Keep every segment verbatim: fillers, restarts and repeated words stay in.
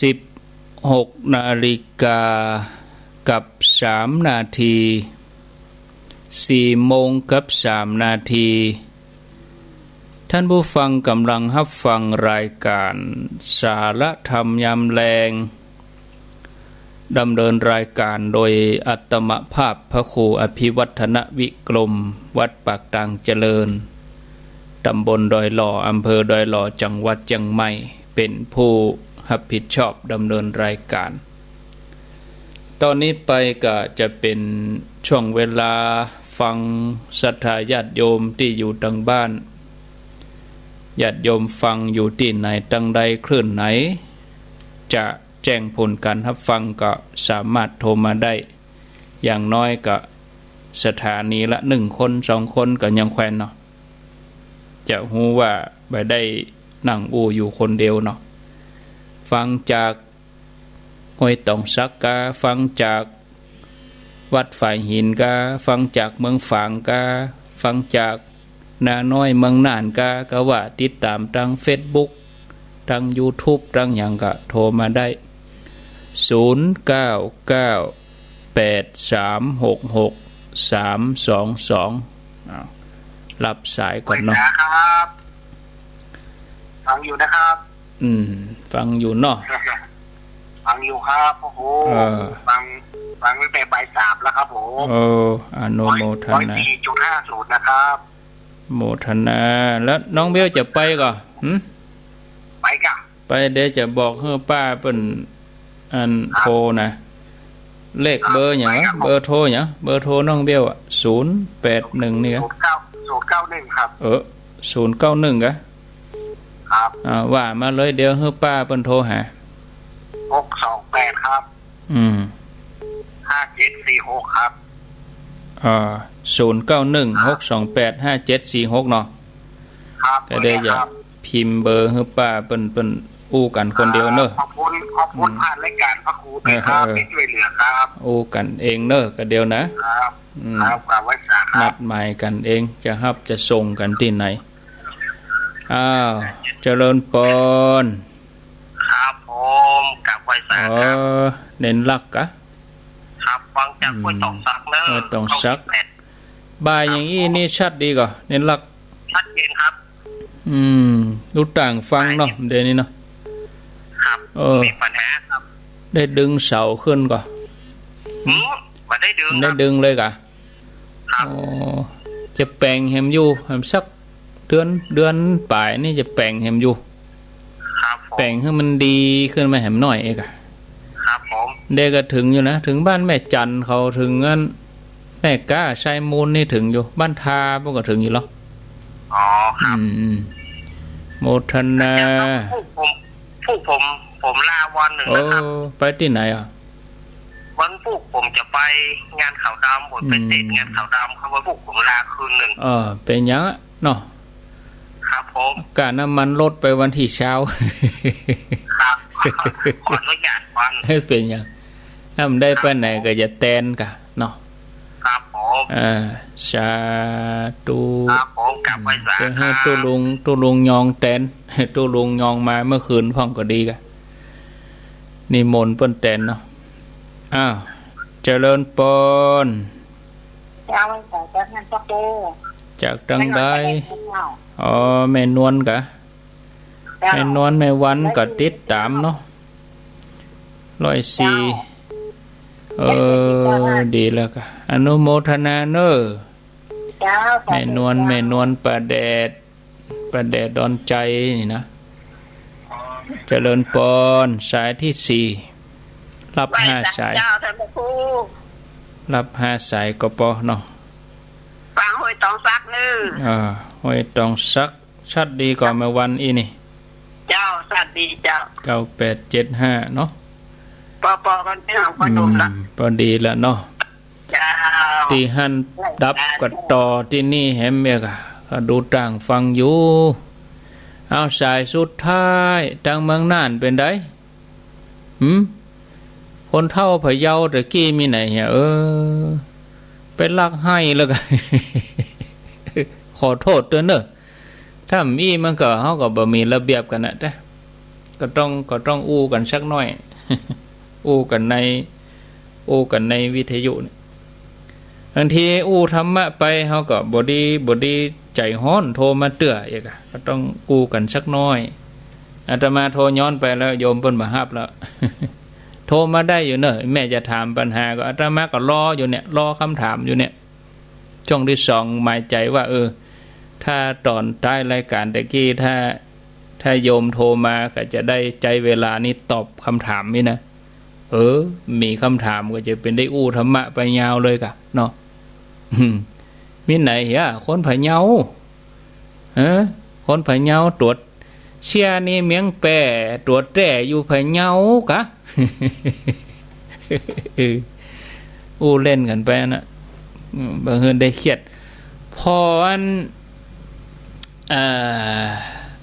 สิบหกนาฬิกากับสามนาที สี่โมงกับสามนาที ท่านผู้ฟังกำลังฮับฟังรายการสาระธรรมยามแลง ดำเนินรายการโดยอาตมาภาพพระครูอภิวัฒนวิกรม วัดปากตางเจริญ ตำบลดอยหล่อ อำเภอดอยหล่อ จังหวัดเจียงใหม่ เป๋นผู้ฮับผิดชอบดำเนินรายการ ต๋อนนี้ไปก็จะเป๋นช่วงเวลาฟังศรัทธาญาติโยมตี้อยู่ตางบ้าน ญาติโยมฟังอยู่ตี้ไหน ตางใดคลื่นไหน จะแจ้งผลการฮับฟังก็สามารถโทรมาได้ อย่างน้อยก็สถานีละหนึ่งคนสองคนก็ยังแควนเนาะ จะฮู้ว่าบ่ได้นั่งอู้อยู่คนเดียวเนาะ ฟังจากห้วยตองสักกา ฟังจากวัดฝายหินกา ฟังจากเมืองฝางกา ฟังจากนาน้อยเมืองน่านกา ก็ว่าติดต๋ามตางเฟซบุ๊ก ตางยูทูบ ตางหยังก็โทรมาได้ ศูนย์เก้าเก้าแปดสามหกหกสามสองสอง อ้าว รับสายก่อนเนาะ ครับ ฟังอยู่นะครับ อืม ฟังอยู่เนาะ ฟังอยู่ครับ โอ้โห เออ ฟัง ฟังตั้งแต่บ่ายสามแล้วครับผม เออ อนุโมทนา ร้อยสี่จุดห้าศูนย์นะครับ โมทนา แล้วน้องเบลจะไปก่อ หึ ไปก่อ ไป เดี๋ยวจะบอกหื้อป้าเปิ้น อัน ครับ โทรนะ เลขเบอร์หยังวะ ครับผม เบอร์โทรหยัง เบอร์โทรน้องเบลอะ ศูนย์แปดหนึ่ง นี่กะ ศูนย์เก้า ศูนย์เก้าหนึ่ง ครับ เออ ศูนย์เก้าหนึ่ง กะ ครับ อ่า ว่ามาเลย เดี๋ยวหื้อป้าเปิ้นโทรหา หกสองแปด ครับ อืม ห้าเจ็ดสี่หก ครับ อ่า ศูนย์เก้าหนึ่ง หกสองแปด ห้าเจ็ดสี่หก เนาะ ครับ ก็เดี๋ยวจะพิมพ์เบอร์หื้อป้าเปิ้น เปิ้นอู้กั๋นคนเดียวเนาะ ขอบคุณ ขอบคุณ อืม ผ่านรายการพระครูด้วยครับ เออ เออ ที่ช่วยเหลือครับ อู้กั๋นเองเนาะ ก็เดี๋ยวนะ ครับ อืม ครับ กราบไหว้สาครับ นัดหมายกั๋นเอง จะฮับจะส่งกั๋นตี้ไหน อ้าว เจริญปอน ครับผม กราบไหว้สาครับ เออ เน้นหลักกะ ครับ ฟังจาก อืม ห้วยตองสักเนาะ ห้วยตองสัก เก้าสิบแปด บ่ายอย่างอี้นี่ชัดดีก่อ เน้นหลัก ชัดเจนครับ อืม ดูต่างฟังเนาะ บ่ายอย่าง เดี๋ยวนี้เนาะ ครับ เออ มีปัญหาครับ ได้ดึงเสาขึ้นก่อ หืม บ่ได้ดึง ได้ ครับ ดึงเลยกะ ครับ อ๋อ จะแป๋งแหมอยู่ แหมสักเดือน เดือนป๋ายนี่จะแป๋งแหมอยู่ ครับผม แป๋งหื้อมันดีขึ้นมาแหมหน้อยเอกอะ ครับผม เดี๋ยวก็เถิงอยู่นะ เถิงบ้านแม่จันเขา เถิงอันแม่ก้า ไซมูลนี่เถิงอยู่ บ้านทาปู้นก็เถิงอยู่หรอ อ๋อ ครับ อืม อืม โมทนา อาจารย์ครับ พรุ่งผม พรุ่งผม ผมลาวันหนึ่งนะครับ โอ้ ไปตี้ไหนอะ วันพุธผมจะไปงานขาวดำ ผมไป อืม เตะงานขาวดำครับ วันพุธผมลาคืนหนึ่ง เออ เป๋นหยังอะเนาะ ครับผม ก้าน้ำมันรถไปวันตี้เช้า ครับ ขออนุญาตก่อน เป๋นหยัง ถ้ามันได้ไปไหนก็จะแตนกะเนาะ ครับผม อ่า สาธุ ครับผม กราบไหว้สา จะหื้อตุ๊ลุง ตุ๊ลุงยองแตน ตุ๊ลุงยองมาเมื่อคืนพ่องก็ดีกะ นิมนต์เปิ้นแตนเนาะ อ้าว เจริญปอน เจ้า จากท่านพระครู จากตางใด แม่นวล อ๋อ แม่นวลกะ เจ้า แม่นวล แม่วันก็ติดต๋ามเนาะ ร้อยสี่ เจ้า เออ ดีแล้วกะ อนุโมทนาเน้อ เจ้า แม่นวล สาธุเจ้า แม่นวล ป้าแดด ป้าแดดดอนใจนี่นะ เจริญปอน สายตี้สี่ รับห้าสาย ไหว้สาเจ้าท่านพระครู รับห้าสายก็ปอเนาะ ฟังห้วยตองสักเน้อ อ่า ห้วยตองสัก ชัดดีก่อแม่วันอี้นี่ เจ้า ชัดดีเจ้า เก้าแปดเจ็ดห้า เนาะ ปอๆ กันเน้อ พอหนุ่มละ อืม ปอดีละเนาะ เจ้า ตี้หั้นดับก็ต่อตี้นี่แหมเอกอะ ก็ดูต่างฟังอยู่ เอาสายสุดท้าย ตางเมืองน่านเป๋นใด หืม คนเฒ่าพะเยาตะกี้มีไหนเหีย เออ ไปลักไฮ่แล้วกะ ขอโต้ษตวยเน้อ ถ้ามีมันก็ เฮาก็บ่มีระเบียบกั๋นนะ แต่ ก็ต้อง ก็ต้องอู้กั๋นสักหน้อย อู้กั๋นใน อู้กั๋นในวิทยุเนี่ย บางทีอู้ธรรมะไป เฮาก็บ่ดี บ่ดีใจ๋ฮ้อน โทรมาเตื้ออีกอะ ก็ต้องอู้กั๋นสักหน้อย อาตมาโทรย้อนไปแล้ว โยมเปิ้นบ่ฮับแล้ว โทรมาได้อยู่เน่อ แม่จะถามปัญหาก็ อาตมาก็รออยู่เนี่ย รอคำถามอยู่เนี่ย ช่วงตี้สองหมายใจ๋ว่า เออ ถ้าต๋อนท้ายรายก๋านตะกี้ ถ้า ถ้าโยมโทรมาก็จะได้ใจ๊เวลานี้ตอบคำถามนี่นะ เออ มีคำถามก็จะเป๋นได้อู้ธรรมะไปยาวเลยก่ะเนาะ อืม มีไหนเหีย คนพะเยา เออ คนพะเยา ตั๋วเสี้ยนี่เมียงแป้ ตั๋วแต๊อยู่พะเยากะ เออ อู้เล่นกั๋นไปนะ อืม บ่หื้อได้เครียด ผ่ออัน อ่า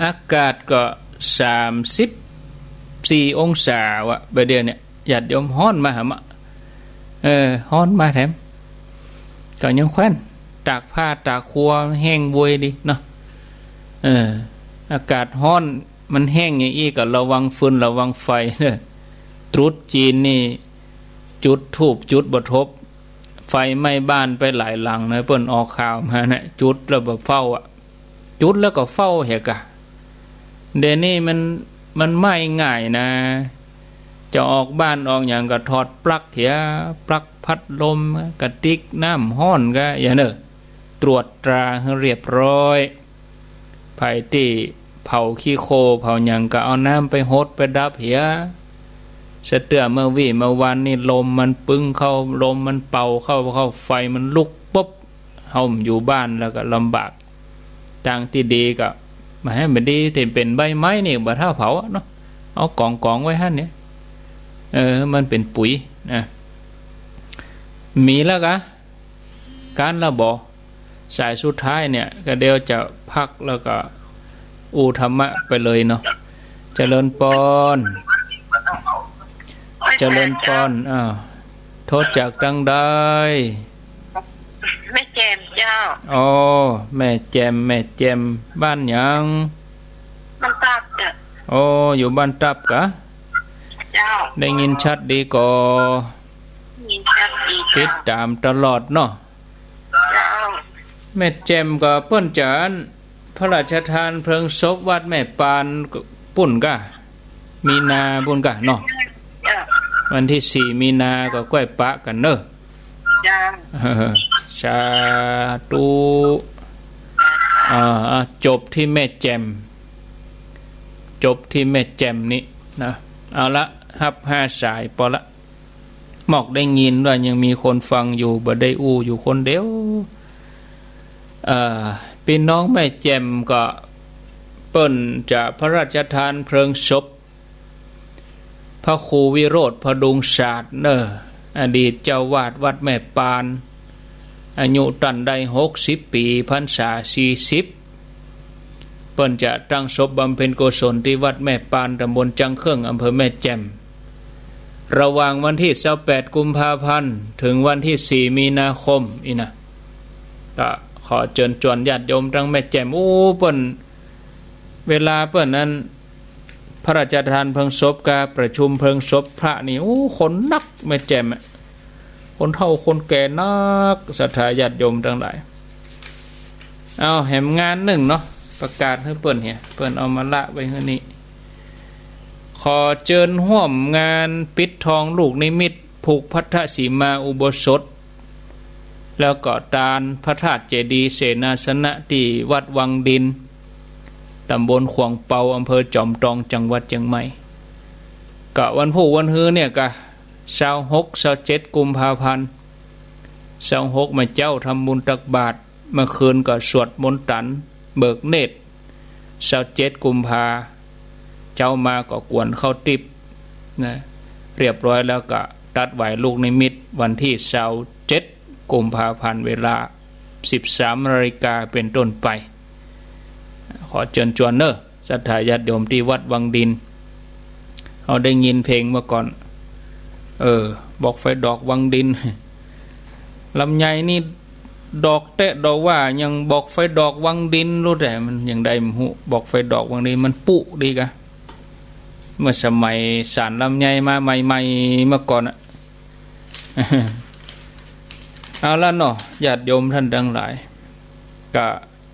อากาศก็สามสิบสี่องศาวะ บ่าเดี่ยวเนี่ย ญาติโยม ฮ้อนมาหำอะ เออ ฮ้อนมาแถม ก็ยังแคว่น ตากผ้าตากครัวแห้งโวยดีเนาะ เออ อากาศฮ้อน มันแห้งอย่างอี้ก็ระวังฟืนระวังไฟเน่อ ตรุษจีนนี่ จุดธูปจุดบ่ทบ ไฟไหม้บ้านไปหลายหลังนะ เปิ้นออกข่าวมานะ จุดแล้วบ่เฝ้าอะ จุดแล้วก็เฝ้าเหียกะ เดี๋ยวนี้มัน มันไหม้ง่ายนะ จะออกบ้านออกหยังก็ถอดปลั๊กเหีย ปลั๊กพัดลม กระติกน้ำฮ้อนกะ อย่างเน่อ ตรวจตราหื้อเรียบร้อย ใผตี้เผาขี้โคลนเผาหยังก็เอาน้ำไปหดไปดับเหีย สะเตื้อเมื่อวี้เมื่อวานนี่ลมมันปึ้งเข้า ลมมันเป่าเข้า เข้า ไฟมันลุกปุ๊บ เฮาอยู่บ้านแล้วก็ลำบาก ตางตี้ดีก็ บ่หื้อ บ่ดีตี้เป๋นใบไม้นี่ บ่เต้าเผาอะเนาะ เอาก๋องๆ ไว้หั้นเนี่ย เออ มันเป๋นปุ๋ยนะ มีแล้วกะ ก้านละบ่ สายสุดท้ายเนี่ย ก็เดี๋ยวจะพักแล้วก็อู้ธรรมะไปเลยเนาะ เจริญปอน เจริญปอน อ้าว โทรจากตางใด แม่แจ่มเจ้า อ๋อ แม่แจ่ม แม่แจ่ม บ้านหยัง บ้านตับเจ้า อ๋อ อยู่บ้านตับกะ เจ้า ได้ยินชัดดีก่อ ได้ยินชัดดีเจ้า ติดต๋ามตลอดเนาะ เจ้า แม่แจ่มก็เปิ้นจะอันพระราชทานเพลิงศพวัดแม่ปานปุ้นกะ มีนาปุ้นกะเนาะ เจ้า วันตี้สี่มีนาก็ก้อยปะกั๋นเน่อ เจ้า เออ สาธุ อ่า อ่า จบตี้แม่แจ่ม จบตี้แม่แจ่มนี่นะ เอาละ ฮับห้าสายปอละ หมอกได้ยินว่ายังมีคนฟังอยู่ บ่ได้อู้อยู่คนเดียว เอ่อ ปี้น้องแม่แจ่มก็เปิ้นจะพระราชทานเพลิงศพ พระครูวิโรจน์พดุงศาสตร์เน่อ อดีตเจ้าวาดวัดแม่ปาน อายุต้านได้หกสิบปี๋ พรรษาสี่สิบ เปิ้นจะตั้งศพบำเพ็ญกุศลตี้วัดแม่ปาน ตำบลจังเคิ่ง อำเภอแม่แจ่ม ระหว่างวันตี้ซาวแปดกุมภาพันธ์ เถิงวันตี้สี่มีนาคม อี้นะ ก็ขอเจิญจวนญาติโยมตังแม่แจ่ม โอ้ เปิ้น เวลาเปิ้นนั้น พระราชทานเพลิงศพกับประชุมเพลิงศพพระนี่ โอ้ คนนักแม่แจ่มอะ คนเฒ่าคนแก่นัก ศรัทธาญาติโยมตังหลาย เอาแหมงานนึ่งเนาะ ประกาศหื้อเปิ้นเหีย เปิ้นเอามาละไว้หื้อนี่ ขอเจิญฮ่วมงานปิดทองลูกนิมิต ผูกพัทธสีมาอุโบสถ แล้วก็ตานพระธาตุเจดีย์เสนาสนะตี้วัดวังดิน ตำบลขวางเปา อำเภอจอมตอง จังหวัดเจียงใหม่ ก็วันพูกวันฮือเนี่ยกะ ซาวหก ซาวเจ็ดกุมภาพันธ์ ซาวหกมาเจ๊าทำบุญตักบาตร เมื่อคืนก็สวดมนต์ตันเบิกเนตร ซาวเจ็ดกุมภา เจ๊ามาก็กวนข้าวติ๊บนะ เรียบร้อยแล้วก็ตัดไหว้ลูกนิมิตวันตี้ซาวเจ็ดกุมภาพันธ์ เวลาสิบสามนาฬิกาเป๋นต้นไป ขอเจิญจวนเน่อ ศรัทธาญาติโยมตี้วัดวังดิน เฮาได้ยินเพลงเมื่อก่อน เออ บอกไฟดอกวังดิน ลำไยนี่ดอกแต๊ดอกว่า ยังบอกไฟดอกวังดิน ฮู้แต่มันยังใดบ่ฮู้ บอกไฟดอกวังดิน มันปุดีกะ เมื่อสมัยสานลำไยมาใหม่ๆ เมื่อก่อนอะ เอาละเนาะ ญาติโยมท่านตังหลาย ก็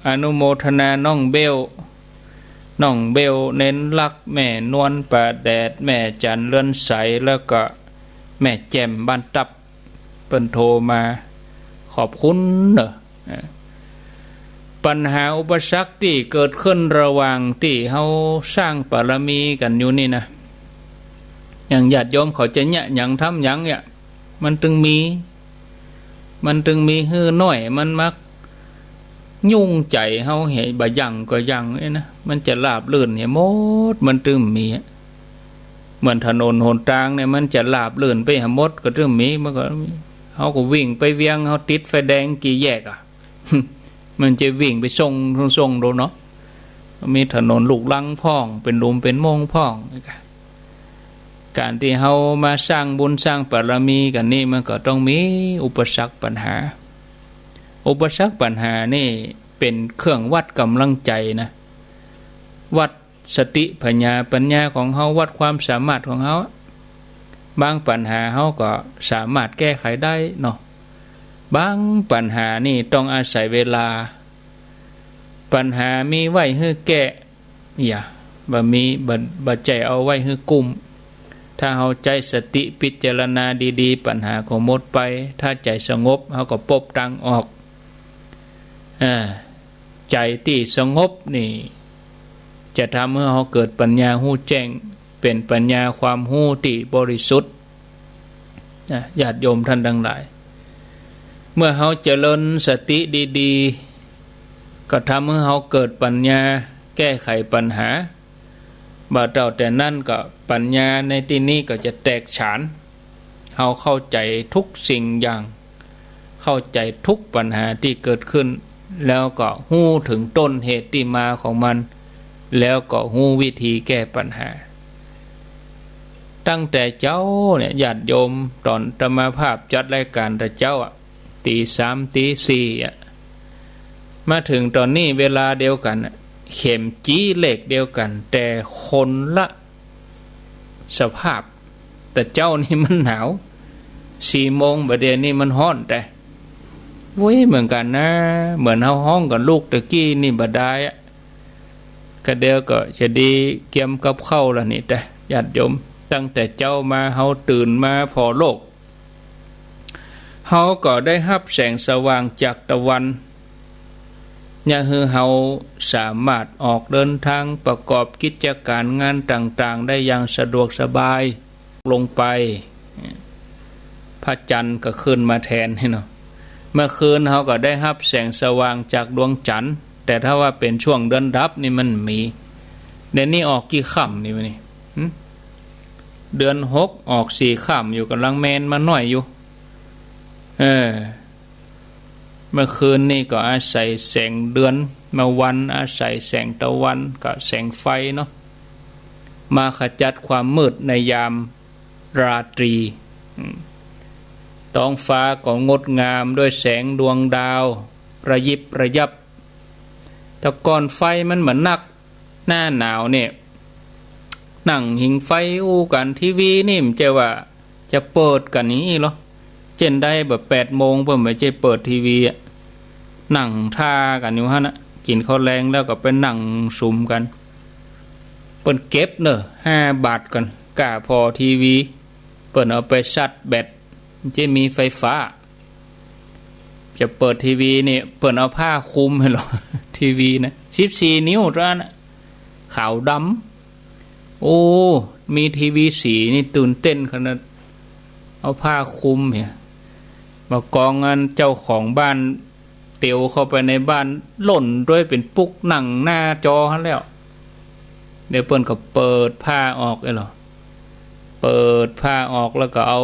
อนุโมทนาน้องเบล น้องเบล เน้นลักษณ์ แม่นวล ป่าแดด แม่จันทร์ เรือนใส แล้วก็แม่แจ่ม บ้านตับ เปิ้นโทรมา ขอบคุณเนาะ อ่า ปัญหาอุปสรรคตี้เกิดขึ้นระหว่างตี้เฮาสร้างบารมีกั๋นอยู่นี่นะ อย่างญาติโยมเขาจะเยียะหยังทำหยังเนี่ย มันตึงมี มันตึงมีหื้อน้อย มันมักยุ่งใจ๋เฮาเหีย บ่ายังก็ยังเนี่ยนะ มันจะราบรื่นเหียหมด มันตึงมีอะ เหมือนถนนหนตางเนี่ย มันจะราบรื่นไปเหียหมด ก็ตึงมี มันก็ เฮาก็วิ่งไปเวียง เฮาติดไฟแดงกี่แยกอะ มันจะวิ่งไปส่ง ส่งโดนเนาะ มีถนนลูกรังพ่อง เป๋นหลุมเป๋นโม่งพ่อง ก๋านตี้เฮามาสร้างบุญสร้างบารมีกั๋นนี่ มันก็ต้องมีอุปสรรคปัญหา อุปสรรคปัญหานี่เป๋นเครื่องวัดก๋ำลังใจ๋นะ วัดสติปัญญา ปัญญาของเฮา วัดความสามารถของเฮา บางปัญหาเฮาก็สามารถแก้ไขได้เนาะ บางปัญหานี่ต้องอาศัยเวลา ปัญหามีไว้หื้อแก้ อย่า บ่มี บ่ บ่ใจ้เอาไว้หื้อกุ้ม ถ้าเฮาใจ๊สติพิจารณาดีๆ ปัญหาก็หมดไป ถ้าใจ๋สงบ เฮาก็ปบตางออก อ่า ใจ๋ตี้สงบนี่ จะทำหื้อเฮาเกิดปัญญาฮู้แจ้ง เป๋นปัญญาความฮู้ตี้บริสุทธิ์ นะ ญาติโยมท่านตังหลาย เมื่อเฮาเจริญสติดีๆ ก็ทำหื้อเฮาเกิดปัญญาแก้ไขปัญหา บ่าเต้าแต่นั้นก็ปัญญาในตี้นี้ก็จะแตกฉาน เฮาเข้าใจ๋ทุกสิ่งอย่าง เข้าใจ๋ทุกปัญหาตี้เกิดขึ้น แล้วก็ฮู้เถิงต้นเหตุตี้มาของมัน แล้วก็ฮู้วิธีแก้ปัญหา ตั้งแต่เจ๊าเนี่ย ญาติโยม ต๋อนอาตมาภาพจัดรายก๋านแต่เจ๊าอะ ตี๋สาม ตี๋สี่อะ มาเถิงต๋อนนี้เวลาเดียวกั๋นอะ เข็มจี๊เลขเดียวกั๋น แต่คนละสภาพ แต่เจ๊านี่มันหนาว สี่โมงบ่าเดี่ยวนี้มันฮ้อนแต๊ โอ้ย เหมือนกั๋นนะ เหมือนเฮาฮ้องกับลูกตะกี้นี่บ่ดายอะ กะเดี๋ยวก็จะดีเกียมกับข้าวละนี่แต๊ ญาติโยม ตั้งแต่เจ๊ามาเฮาตื่นมาผ่อโลก เฮาก็ได้ฮับแสงสว่างจากตะวัน เยียะหื้อเฮาสามารถออกเดินทางประกอบกิจก๋านงานต่างๆ ได้อย่างสะดวกสบาย ลงไป พระจันทร์ก็ขึ้นมาแทนนี่เนาะ เมื่อคืนเฮาก็ได้ฮับแสงสว่างจากดวงจันทร์ แต่ถ้าว่าเป๋นช่วงเดือนดับนี่มันมี เดี๋ยวนี้ออกกี่ค่ำนี่วะนี่ หึ เดือนหกออกสี่ค่ำอยู่ ก่ำลังแมนมาหน้อยอยู่ เออ เมื่อคืนนี่ก็อาศัยแสงเดือน เมื่อวันอาศัยแสงตะวันกับแสงไฟเนาะ มาขจัดความมืดในยามราตรี อืม ท้องฟ้าก็งดงามด้วยแสงดวงดาวระยิบระยับ แต่ก่อนไฟมันบ่นัก หน้าหนาวเนี่ย นั่งผิงไฟอู้กั๋น ทีวีนี่บ่ใจ้ว่าจะเปิดกั๋นอย่างอี้ลอ เจ้นได้แบบแปดโมงเปิ้นบ่ใจ้เปิดทีวีอะ นั่งท่ากั๋นอยู่หั้นน่ะ กิ๋นข้าวแลงแล้วก็ไปนั่งสุมกั๋น เปิ้นเก็บเน่อ ห้าบาทก่อน ก้าผ่อทีวี เปิ้นเอาไปชาร์จแบต บ่ใจ้มีไฟฟ้า จะเปิดทีวีนี่ เปิ้นเอาผ้าคลุมหั้นลอ ทีวีนะ สิบสี่ นิ้วเต้านั้นน่ะ ขาวดำ โอ้ มีทีวีสีนี่ตื่นเต้นขนาด เอาผ้าคลุมเหีย บ่ากองอันเจ้าของบ้านเตียวเข้าไปในบ้าน ล่นตวยเป๋นปุ๊กนั่งหน้าจอหั้นแล้ว เดี๋ยวเปิ้นก็เปิดผ้าออกเอ้ยลอ เปิดผ้าออกแล้วก็เอา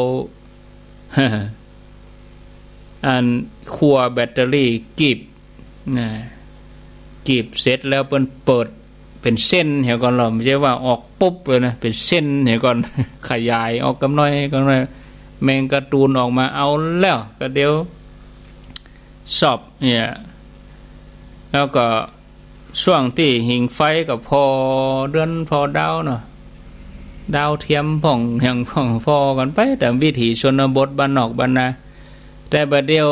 อันขั้วแบตเตอรี่กีบ นะ กีบเสร็จแล้วเปิ้นเปิดเป๋นเส้นเหียก่อนลอ บ่ใจ้ว่าออกปุ๊บเลยนะ เป๋นเส้นเหียก่อน ขยายออกกำน้อยกำน้อย แมงการ์ตูนออกมา เอาแล้ว ก็เดี๋ยวสอบเนี่ย แล้วก็ ช่วงตี้ผิงไฟก็ผ่อเดือนผ่อดาวเนาะ ดาวเทียมพ่องหยังพ่องผ่อกั๋นไป ต๋ามวิถีชนบทบ้านนอกบ้านนา แต่บ่าเดี่ยว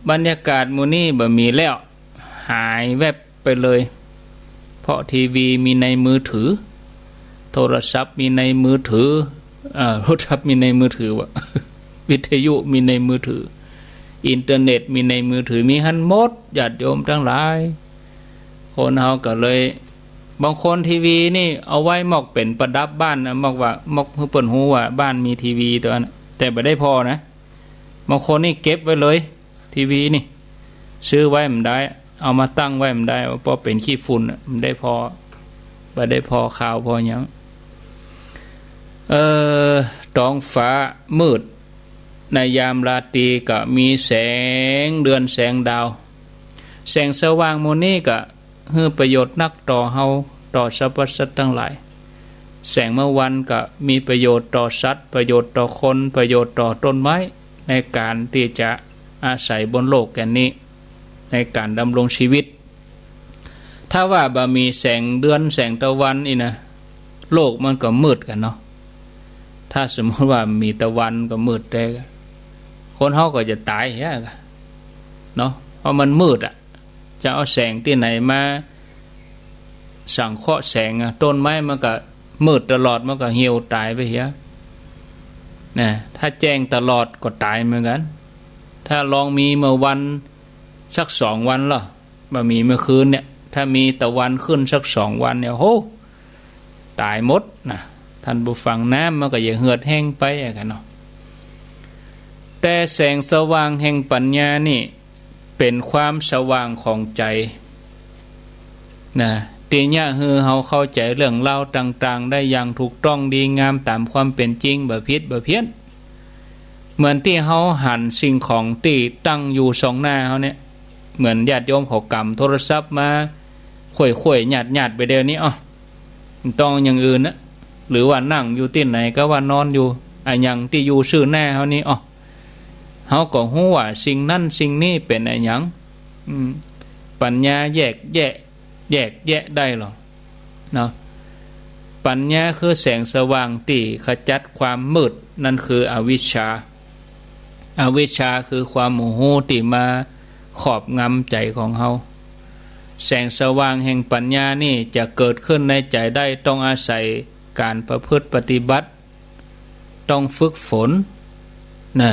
บรรยากาศหมู่นี้บ่มีแล้ว หายแว็บไปเลย เพราะทีวีมีในมือถือ โทรศัพท์มีในมือถือ เอ่อ โทรศัพท์มีในมือถือวะ วิทยุมีในมือถือ อินเทอร์เน็ตมีในมือถือ มีหั้นหมด ญาติโยมตังหลาย คนเฮาก็เลย บางคนทีวีนี่เอาไว้มอกเป๋นประดับบ้านนะ มอกว่า มอกหื้อเปิ้นฮู้ว่าบ้านมีทีวีตั๋วนั้น แต่บ่ได้ผ่อนะ บางคนนี่เก็บไว้เลย ทีวีนี่ ซื้อไว้บ่ได้ เอามาตั้งไว้บ่ได้ เพราะเป๋นขี้ฝุ่นน่ะ บ่ได้ผ่อ บ่ได้ผ่อข่าวผ่อหยัง เอ่อ ท้องฟ้ามืด ในยามราตรีก็มีแสงเดือนแสงดาว แสงสว่างหมู่นี้ก็ หื้อประโยชน์นักต่อเฮา ต่อสรรพสัตว์ตังหลาย แสงเมื่อวันก็มีประโยชน์ต่อสัตว์ ประโยชน์ต่อคน ประโยชน์ต่อต้นไม้ ในก๋านตี้จะอาศัยบนโลกแก่นนี้ ในก๋านดำรงชีวิต ถ้าว่าบ่มีแสงเดือนแสงตะวันนี่นะ โลกมันก็มืดกั๋นเนาะ ถ้าสมมุติว่าบ่มีตะวันก็มืดแต๊ คนเฮาก็จะต๋ายเหียเนาะ เพราะมันมืดอะ จะเอาแสงตี้ไหนมาสังเคราะห์แสงอะ ต้นไม้มันก็มืดตลอด มันก็เหี่ยวต๋ายไปเหีย นะ ถ้าแจ้งตลอดก็ต๋ายเหมือนกั๋น ถ้าลองมีเมื่อวันสักสองวันละ บ่มีเมื่อคืนเนี่ย ถ้ามีตะวันขึ้นสักสองวันเนี่ย โห ต๋ายหมดนะ ท่านผู้ฟัง น้ำมันก็จะเหือดแห้งไปอะกั๋นเนาะ แต่แสงสว่างแห่งปัญญานี่ เป๋นความสว่างของใจ๋ นะ ตี้จะหื้อเฮาเข้าใจ๋เรื่องราวต่างๆ ได้อย่างถูกต้องดีงามต๋ามความเป๋นจริง บ่ผิดบ่เพี้ยน เหมือนตี้เฮาหันสิ่งของตี้ตั้งอยู่ส่องหน้าเฮาเนี่ย เหมือนญาติโยมเขาก๋ำโทรศัพท์มาค่อยๆ หยัดๆ ไปเดี๋ยวนี้ อ้อ บ่ต้องอย่างอื่นนะ หรือว่านั่งอยู่ตี้ไหนก็ว่านอนอยู่ อะหยังตี้อยู่ซื่อหน้าเฮานี่ อ้อ เฮาก็ฮู้ว่าสิ่งนั้นสิ่งนี้เป๋นอะหยัง อืม ปัญญาแยกแยะ แยกแยะได้หรอ เนาะ ปัญญาคือแสงสว่างตี้ขจัดความมืด นั่นคืออวิชชา อวิชชาคือความบ่ฮู้ตี้มาครอบงำใจ๋ของเฮา แสงสว่างแห่งปัญญานี่จะเกิดขึ้นในใจ๋ได้ ต้องอาศัยก๋านประพฤติปฏิบัติ ต้องฝึกฝน นะ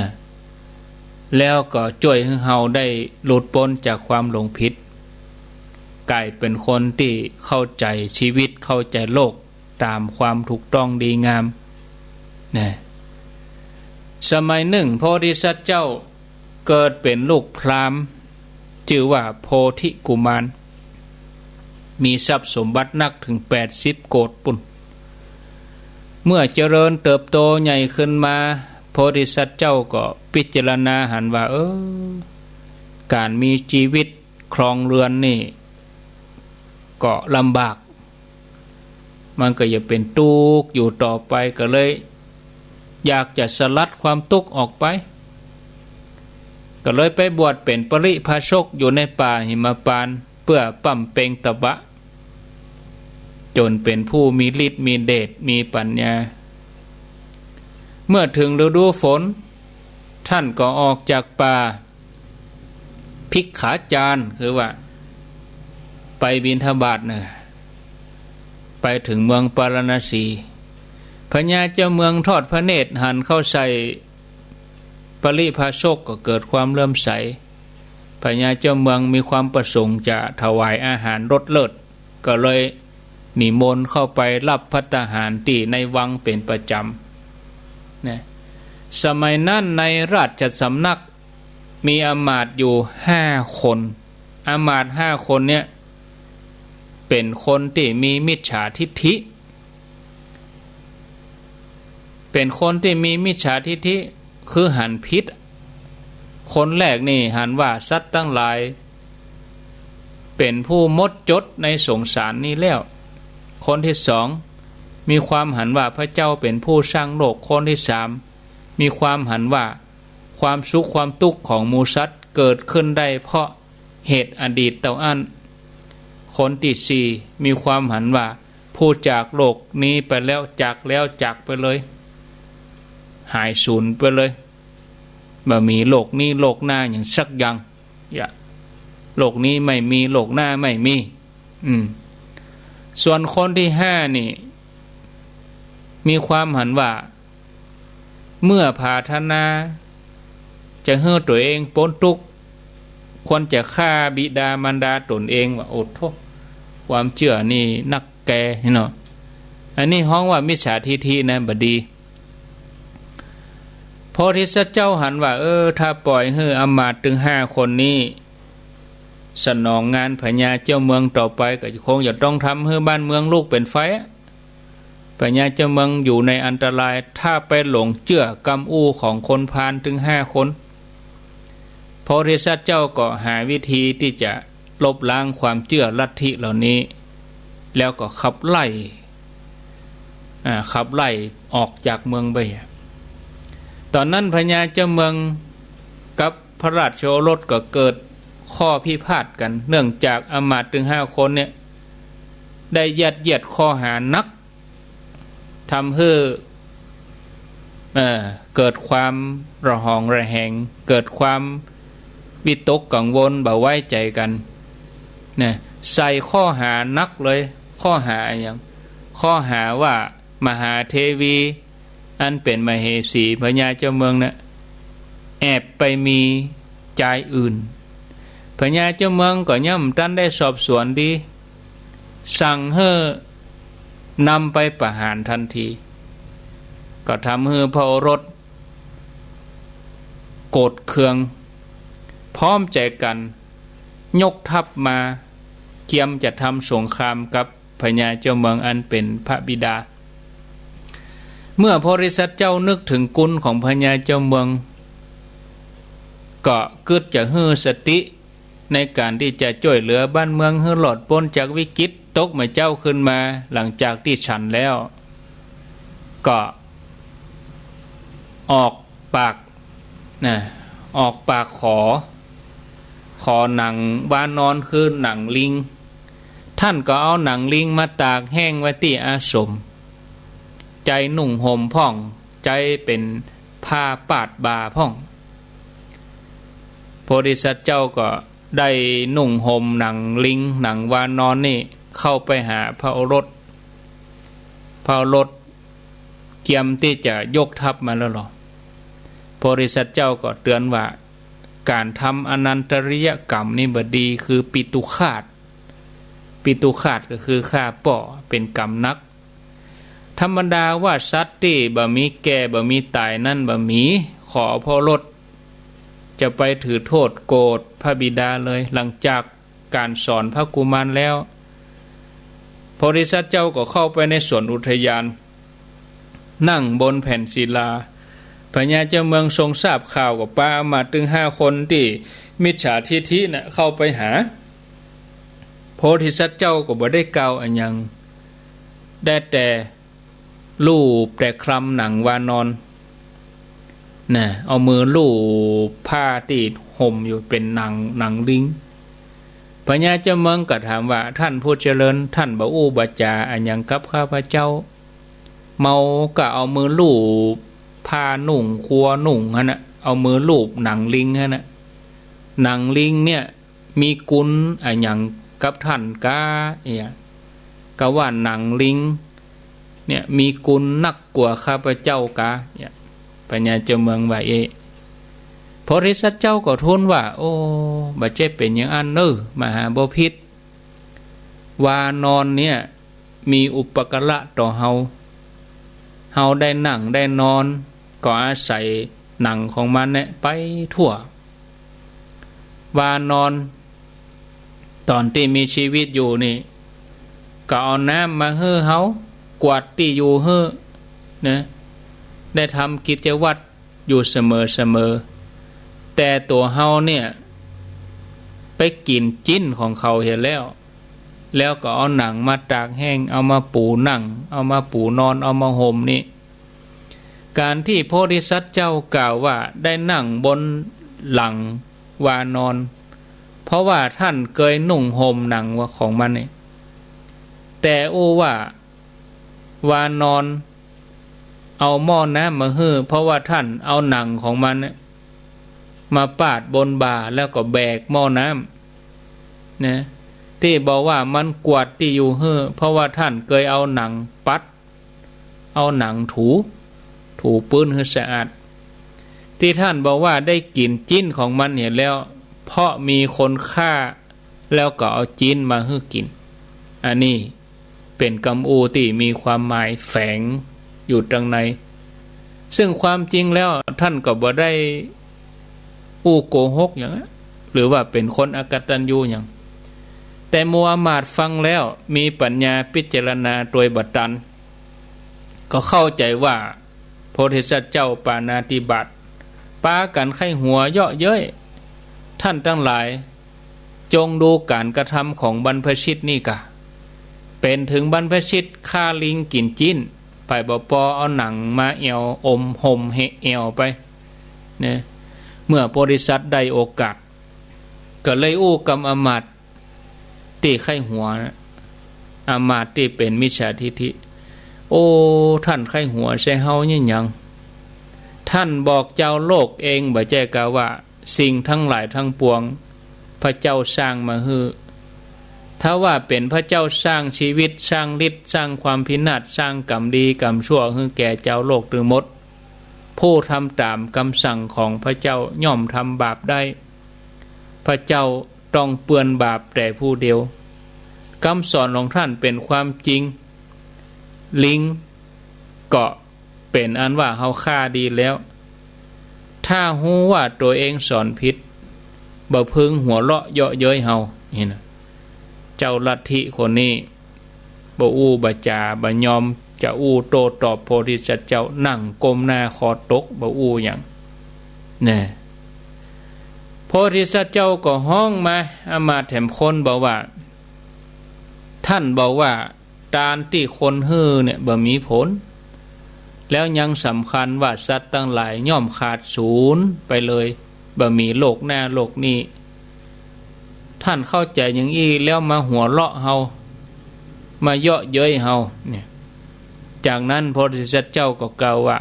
แล้วก็จ้วยหื้อเฮาได้หลุดป๊นจากความหลงผิด ก๋ายเป๋นคนตี้เข้าใจ๋ชีวิต เข้าใจ๋โลกต๋ามความถูกต้องดีงาม นะ สมัยนึ่ง โพธิสัตว์เจ้าเกิดเป๋นลูกพราหมณ์ จื้อว่าโพธิกุมาร มีทรัพย์สมบัตินักเถิงแปดสิบโกฏปุ้น เมื่อเจริญเติบโตใหญ่ขึ้นมา โพธิสัตว์เจ้าก็พิจารณาหันว่า เออ ก๋านมีจีวิตครองเรือนนี่ก็ลำบาก มันก็จะเป๋นตุ๊กข์อยู่ต่อไป ก็เลยอยากจะสลัดความตุ๊กข์ออกไป ก็เลยไปบวชเป๋นปริพาชกอยู่ในป่าหิมพานต์ เปื้อป๋ำเป็งตบะ จ๋นเป๋นผู้มีฤทธิ์มีเดชมีปัญญา เมื่อเถิงฤดูฝน ท่านก็ออกจากป่า ภิกขาจาร คือว่าไปบิณฑบาตน่ะ ไปเถิงเมืองปาราณสี พญาเจ้าเมืองทอดพระเนตรหันเข้าใส่ปริพาชกก็เกิดความเลื่อมใส พญาเจ้าเมืองมีความประสงค์จะถวายอาหารรสเลิศ ก็เลยนิมนต์เข้าไปรับภัตตาหารตี้ในวังเป๋นประจ๋ำ นะ สมัยนั้นในราชสำนักมีอำมาตย์อยู่ห้าคน อำมาตย์ห้าคนเนี่ยเป๋นคนตี้มีมิจฉาทิฏฐิ เป๋นคนตี้มีมิจฉาทิฏฐิ คือหันผิด คนแรกนี่หันว่าสัตว์ตังหลายเป๋นผู้หมดจดในสงสารนี้แล้ว คนตี้สองมีความหันว่าพระเจ้าเป๋นผู้สร้างโลก คนตี้สามมีความหันว่าความสุขความตุ๊กข์ของหมู่สัตว์เกิดขึ้นได้เพราะเหตุอดีตเต้าอั้น คนตี้สี่มีความหันว่า ผู้จากโลกนี้ไปแล้ว จากแล้วจากไปเลย หายสูญไปเลย บ่มีโลกนี้โลกหน้าหยังสักอย่าง อย่า โลกนี้ไม่มี โลกหน้าไม่มี อืม ส่วนคนตี้ห้านี่ มีความหันว่า เมื่อผาถนาจะหื้อตั๋วเองป๊นตุ๊กข์ ควรจะฆ่าบิดามารดาต๋นเอง ว่า โอ้โธ่ ความเจื้อนี่นักแก่เนาะ อันนี้ฮ้องว่ามิจฉาทิฏฐินะ บ่ดี โพธิสัตว์เจ้าหันว่า เออ ถ้าป่อยหื้ออำมาตย์ตึงห้าคนนี้ สนองงานพญาเจ้าเมืองต่อไป ก็คงจะต้องทำหื้อบ้านเมืองลุกเป๋นไฟอะ พญาเจ้าเมืองอยู่ในอันตราย ถ้าไปหลงเจื้อกำอู้ของคนพาลตึงห้าคน โพธิสัตว์เจ้าก็หาวิธีตี้จะลบล้างความเจื้อลัทธิเหล่านี้ แล้วก็ขับไล่ อ่า ขับไล่ออกจากเมืองไป ต๋อนนั้นพญาเจ้าเมืองกับพระราชโอรสก็เกิดข้อพิพาทกั๋น เนื่องจากอำมาตย์ตึงห้าคนเนี่ย ได้ยัดเยียดข้อหานัก ทำหื้อ เอ่อ เกิดความระหองระแหง เกิดความวิตกกังวล บ่ไว้ใจ๋กั๋น นะ ใส่ข้อหานักเลย ข้อหาอะหยัง ข้อหาว่ามหาเทวี อันเป๋นมเหสีพญาเจ้าเมืองน่ะ แอบไปมีจายอื่น พญาเจ้าเมืองก็ย่อมตันได้สอบสวนดี สั่งหื้อนำไปประหารทันที ก็ทำหื้อพระโอรสโกรธเคือง พร้อมใจ๋กั๋นยกทัพมา เกียมจะทำสงครามกับพญาเจ้าเมืองอันเป๋นพระบิดา เมื่อโพธิสัตว์เจ้านึกเถิงคุณของพญาเจ้าเมือง ก็กึ๊ดจะหื้อสติ ในก๋านตี้จะจ้วยเหลือบ้านเมืองหื้อรอดป๊นจากวิกฤต ตกเมื่อเจ๊าขึ้นมา หลังจากตี้ฉันแล้ว ก็ออกปาก นะ ออกปากขอ ขอหนังวานอน คือหนังลิง ท่านก็เอาหนังลิงมาตากแห้งไว้ตี้อาสม ใจ๊นุ่งห่มพ่อง ใจ๊เป๋นผ้าปาดบ่าพ่อง โพธิสัตว์เจ้าก็ได้นุ่งห่มหนังลิง หนังวานอนนี่ เข้าไปหาพระโอรส พระโอรสเกียมตี้จะยกทัพมาแล้วลอ โพธิสัตว์เจ้าก็เตือนว่า ก๋านทำอนันตริยกรรมนี่บ่ดี คือปิตุฆาต ปิตุฆาตก็คือฆ่าป้อ เป๋นกรรมหนัก ธรรมดาว่าสัตว์ตี้บ่มีแก่บ่มีต๋ายนั้นบ่มี ขอพระโอรสจะไปถือโต้ษโกรธพระบิดาเลย หลังจากก๋านสอนพระกุมารแล้ว โพธิสัตว์เจ้าก็เข้าไปในสวนอุทยาน นั่งบนแผ่นศิลา พญาเจ้าเมืองทรงทราบข่าวก็ปาอำมาตย์ตึงห้าคนตี้มิจฉาทิฏฐิน่ะเข้าไปหา โพธิสัตว์เจ้าก็บ่ได้กล่าวอะหยัง ได้แต่ลูบแต่คลำหนังวานอน นะ เอามือลูบผ้าตี้ห่มอยู่เป๋นหนัง หนังลิง พญาเจ้าเมืองก็ถามว่า ท่านผู้เจริญ ท่านบ่อู้บ่จ๋าอะหยังกับข้าพเจ้า เมาก็เอามือลูบผ้านุ่ง คัวนุ่งหั้นน่ะ เอามือลูบหนังลิงหั้นน่ะ หนังลิงเนี่ย มีคุณอะหยังกับท่านกา เนี่ย กาว่าหนังลิงเนี่ย มีคุณนักกว่าข้าพเจ้ากา เนี่ย พญาเจ้าเมืองว่าเอะ โพธิสัตว์เจ้าก็ทูลว่า โอ้ บ่ใจ้เป๋นอย่างอั้นเน่อ มหาบพิตร วานอนเนี่ย มีอุปการะต่อเฮา เฮาได้นั่งได้นอน ก็อาศัยหนังของมันเนี่ยไปทั่ว วานอน ต๋อนตี้มีชีวิตอยู่นี่ ก็เอาน้ำมาหื้อเฮา กวาดตี้อยู่หื้อ นะ ได้ทำกิจวัตรอยู่เสมอๆ แต่ตั๋วเฮาเนี่ย ไปกิ๋นจิ๊นของเขาเหียแล้ว แล้วก็เอาหนังมาตากแห้ง เอามาปูนั่ง เอามาปูนอน เอามาห่มนี่ ก๋านตี้โพธิสัตว์เจ้ากล่าวว่าได้นั่งบนหลังวานอน เพราะว่าท่านเกยนุ่งห่มหนังของมันนี่ แต่อู้ว่า วานอน เอาหม้อน้ำมาหื้อ เพราะว่าท่านเอาหนังของมันเนี่ยมาปาดบนบ่าแล้วก็แบกหม้อน้ำนะ ตี้บอกว่ามันกวาดตี้อยู่หื้อ เพราะว่าท่านเกยเอาหนังปัด เอาหนังถู ถูปื๊นหื้อสะอาด ตี้ท่านบอกว่าได้กิ๋นจิ๊นของมันเหียแล้ว เพราะมีคนฆ่า แล้วก็เอาจิ๊นมาหื้อกิ๋น อันนี้เป๋นกำอู้ตี้มีความหมายแฝงอยู่ตังใน ซึ่งความจริงแล้วท่านก็บ่ได้อู้โกหกหยังอะ หรือว่าเป๋นคนอกตัญญูหยัง แต่หมู่อำมาตย์ฟังแล้วมีปัญญาพิจารณาโตยบ่ตัน ก็เข้าใจ๋ว่า โพธิสัตว์เจ้าปาณาติบาต ปากั๋นใค่หัวเยาะเย้ย ท่านตังหลาย จงดูก๋านกระทำของบรรพชิตนี่ก่า เป๋นเถิงบรรพชิตฆ่าลิงกิ๋นจิ๊น ไปบ่ปอเอาหนังมาแอ่วอมห่มเหะแอ่วไป เนี่ย เมื่อโพธิสัตว์ได้โอกาส ก็เลยอู้กำอำมาตย์ ตี้ใค่หัวนะ อำมาตย์ตี้เป๋นมิจฉาทิฏฐิ โอ้ ท่านใค่หัวใส่เฮาเนี่ยหยัง ท่านบอกจาวโลกเองบ่ใจ้กาว่า สิ่งทั้งหลายทั้งปวง พระเจ้าสร้างมาหื้อ ถ้าว่าเป๋นพระเจ้าสร้างชีวิต สร้างฤทธิ์ สร้างความพินาศ สร้างกรรมดีกรรมชั่วหื้อแก่จาวโลกตึงหมด ผู้ทำต๋ามกำสั่งของพระเจ้าย่อมทำบาปได้ พระเจ้าต้องเปื้อนบาปแต่ผู้เดียว กำสอนของท่านเป๋นความจริง ลิงก็เป๋นอันว่าเฮาฆ่าดีแล้ว ถ้าฮู้ว่าตั๋วเองสอนผิด บ่พึงหัวเราะเยาะเย้ยเฮา นี่นะ เจ้าลัทธิคนนี้ บ่อู้บ่จ๋า บ่ยอมจะอู้โต้ตอบโพธิสัตว์เจ้า นั่งก้มหน้าคอตก บ่อู้หยัง แน่ โพธิสัตว์เจ้าก็ฮ้องมา อำมาตย์แถมคนบอกว่า ท่านบอกว่า ตานตี้คนหื้อเนี่ยบ่มีผล แล้วยังสำคัญว่าสัตว์ตังหลายย่อมขาดสูญไปเลย บ่มีโลกหน้าโลกนี้ ท่านเข้าใจ๋อย่างอี้แล้วมาหัวเราะเฮา มาเยาะเย้ยเฮาเนี่ย จากนั้นโพธิสัตว์เจ้าก็กล่าวว่า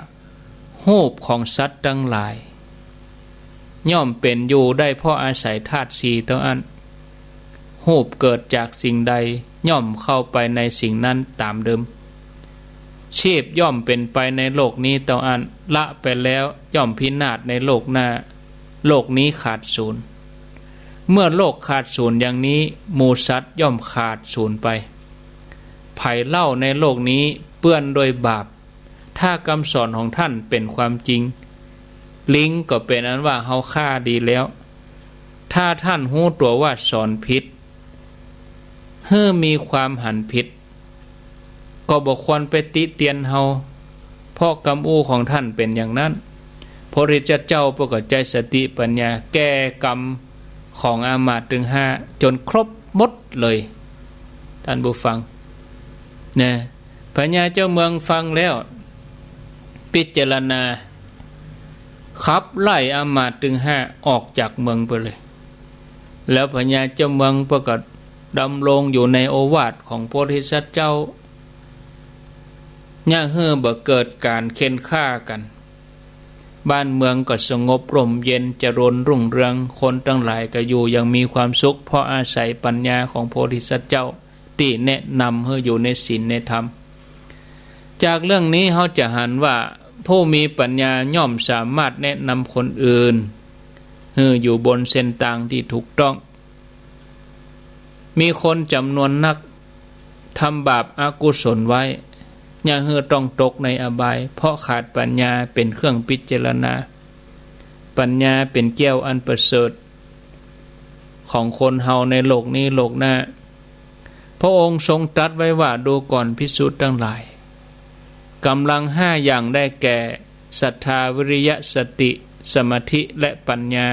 ฮูปของสัตว์ตังหลาย ย่อมเป๋นอยู่ได้เพราะอาศัยธาตุสี่เต้าอั้น ฮูปเกิดจากสิ่งใด ย่อมเข้าไปในสิ่งนั้นต๋ามเดิม ชีพย่อมเป๋นไปในโลกนี้เต้าอั้น ละไปแล้วย่อมพินาศในโลกหน้า โลกนี้ขาดสูญ เมื่อโลกขาดสูญอย่างนี้ หมู่สัตว์ย่อมขาดสูญไป ใผเล่าในโลกนี้เปื้อนด้วยบาป ถ้ากำสอนของท่านเป๋นความจริง ลิงก็เป๋นอันว่าเฮาฆ่าดีแล้ว ถ้าท่านฮู้ตั๋วว่าสอนผิด หื้อมีความหันผิด ก็บ่ควรไปติเตียนเฮา เพราะกำอู้ของท่านเป๋นอย่างนั้น โพธิสัตว์เจ้าเปิ้นก็ใจ๊สติปัญญาแก้กำของอำมาตย์ตึงห้าจ๋นครบหมดเลย ท่านผู้ฟัง นะ พญาเจ้าเมืองฟังแล้ว พิจารณา ขับไล่อำมาตย์ตึงห้าออกจากเมืองไปเลย แล้วพญาเจ้าเมืองเปิ้นก็ดำรงอยู่ในโอวาทของโพธิสัตว์เจ้า เยียะหื้อบ่เกิดก๋านเข่นฆ่ากั๋น บ้านเมืองก็สงบร่มเย็นเจริญรุ่งเรือง คนตังหลายก็อยู่อย่างมีความสุข เพราะอาศัยปัญญาของโพธิสัตว์เจ้า ตี้แนะนำหื้ออยู่ในศีลในธรรม จากเรื่องนี้เฮาจะหันว่า ผู้มีปัญญาย่อมสามารถแนะนำคนอื่น หื้ออยู่บนเส้นตางตี้ถูกต้อง มีคนจ๋ำนวนนัก ทำบาปอกุศลไว้ เยียะหื้อต้องตกในอบาย เพราะขาดปัญญาเป๋นเครื่องพิจารณา ปัญญาเป๋นแก้วอันประเสริฐ ของคนเฮาในโลกนี้โลกหน้า พระองค์ทรงตรัสไว้ว่า ดูก่อนภิกษุตังหลาย ก๋ำลังห้าอย่างได้แก่ ศรัทธา วิริยะ สติ สมาธิ และปัญญา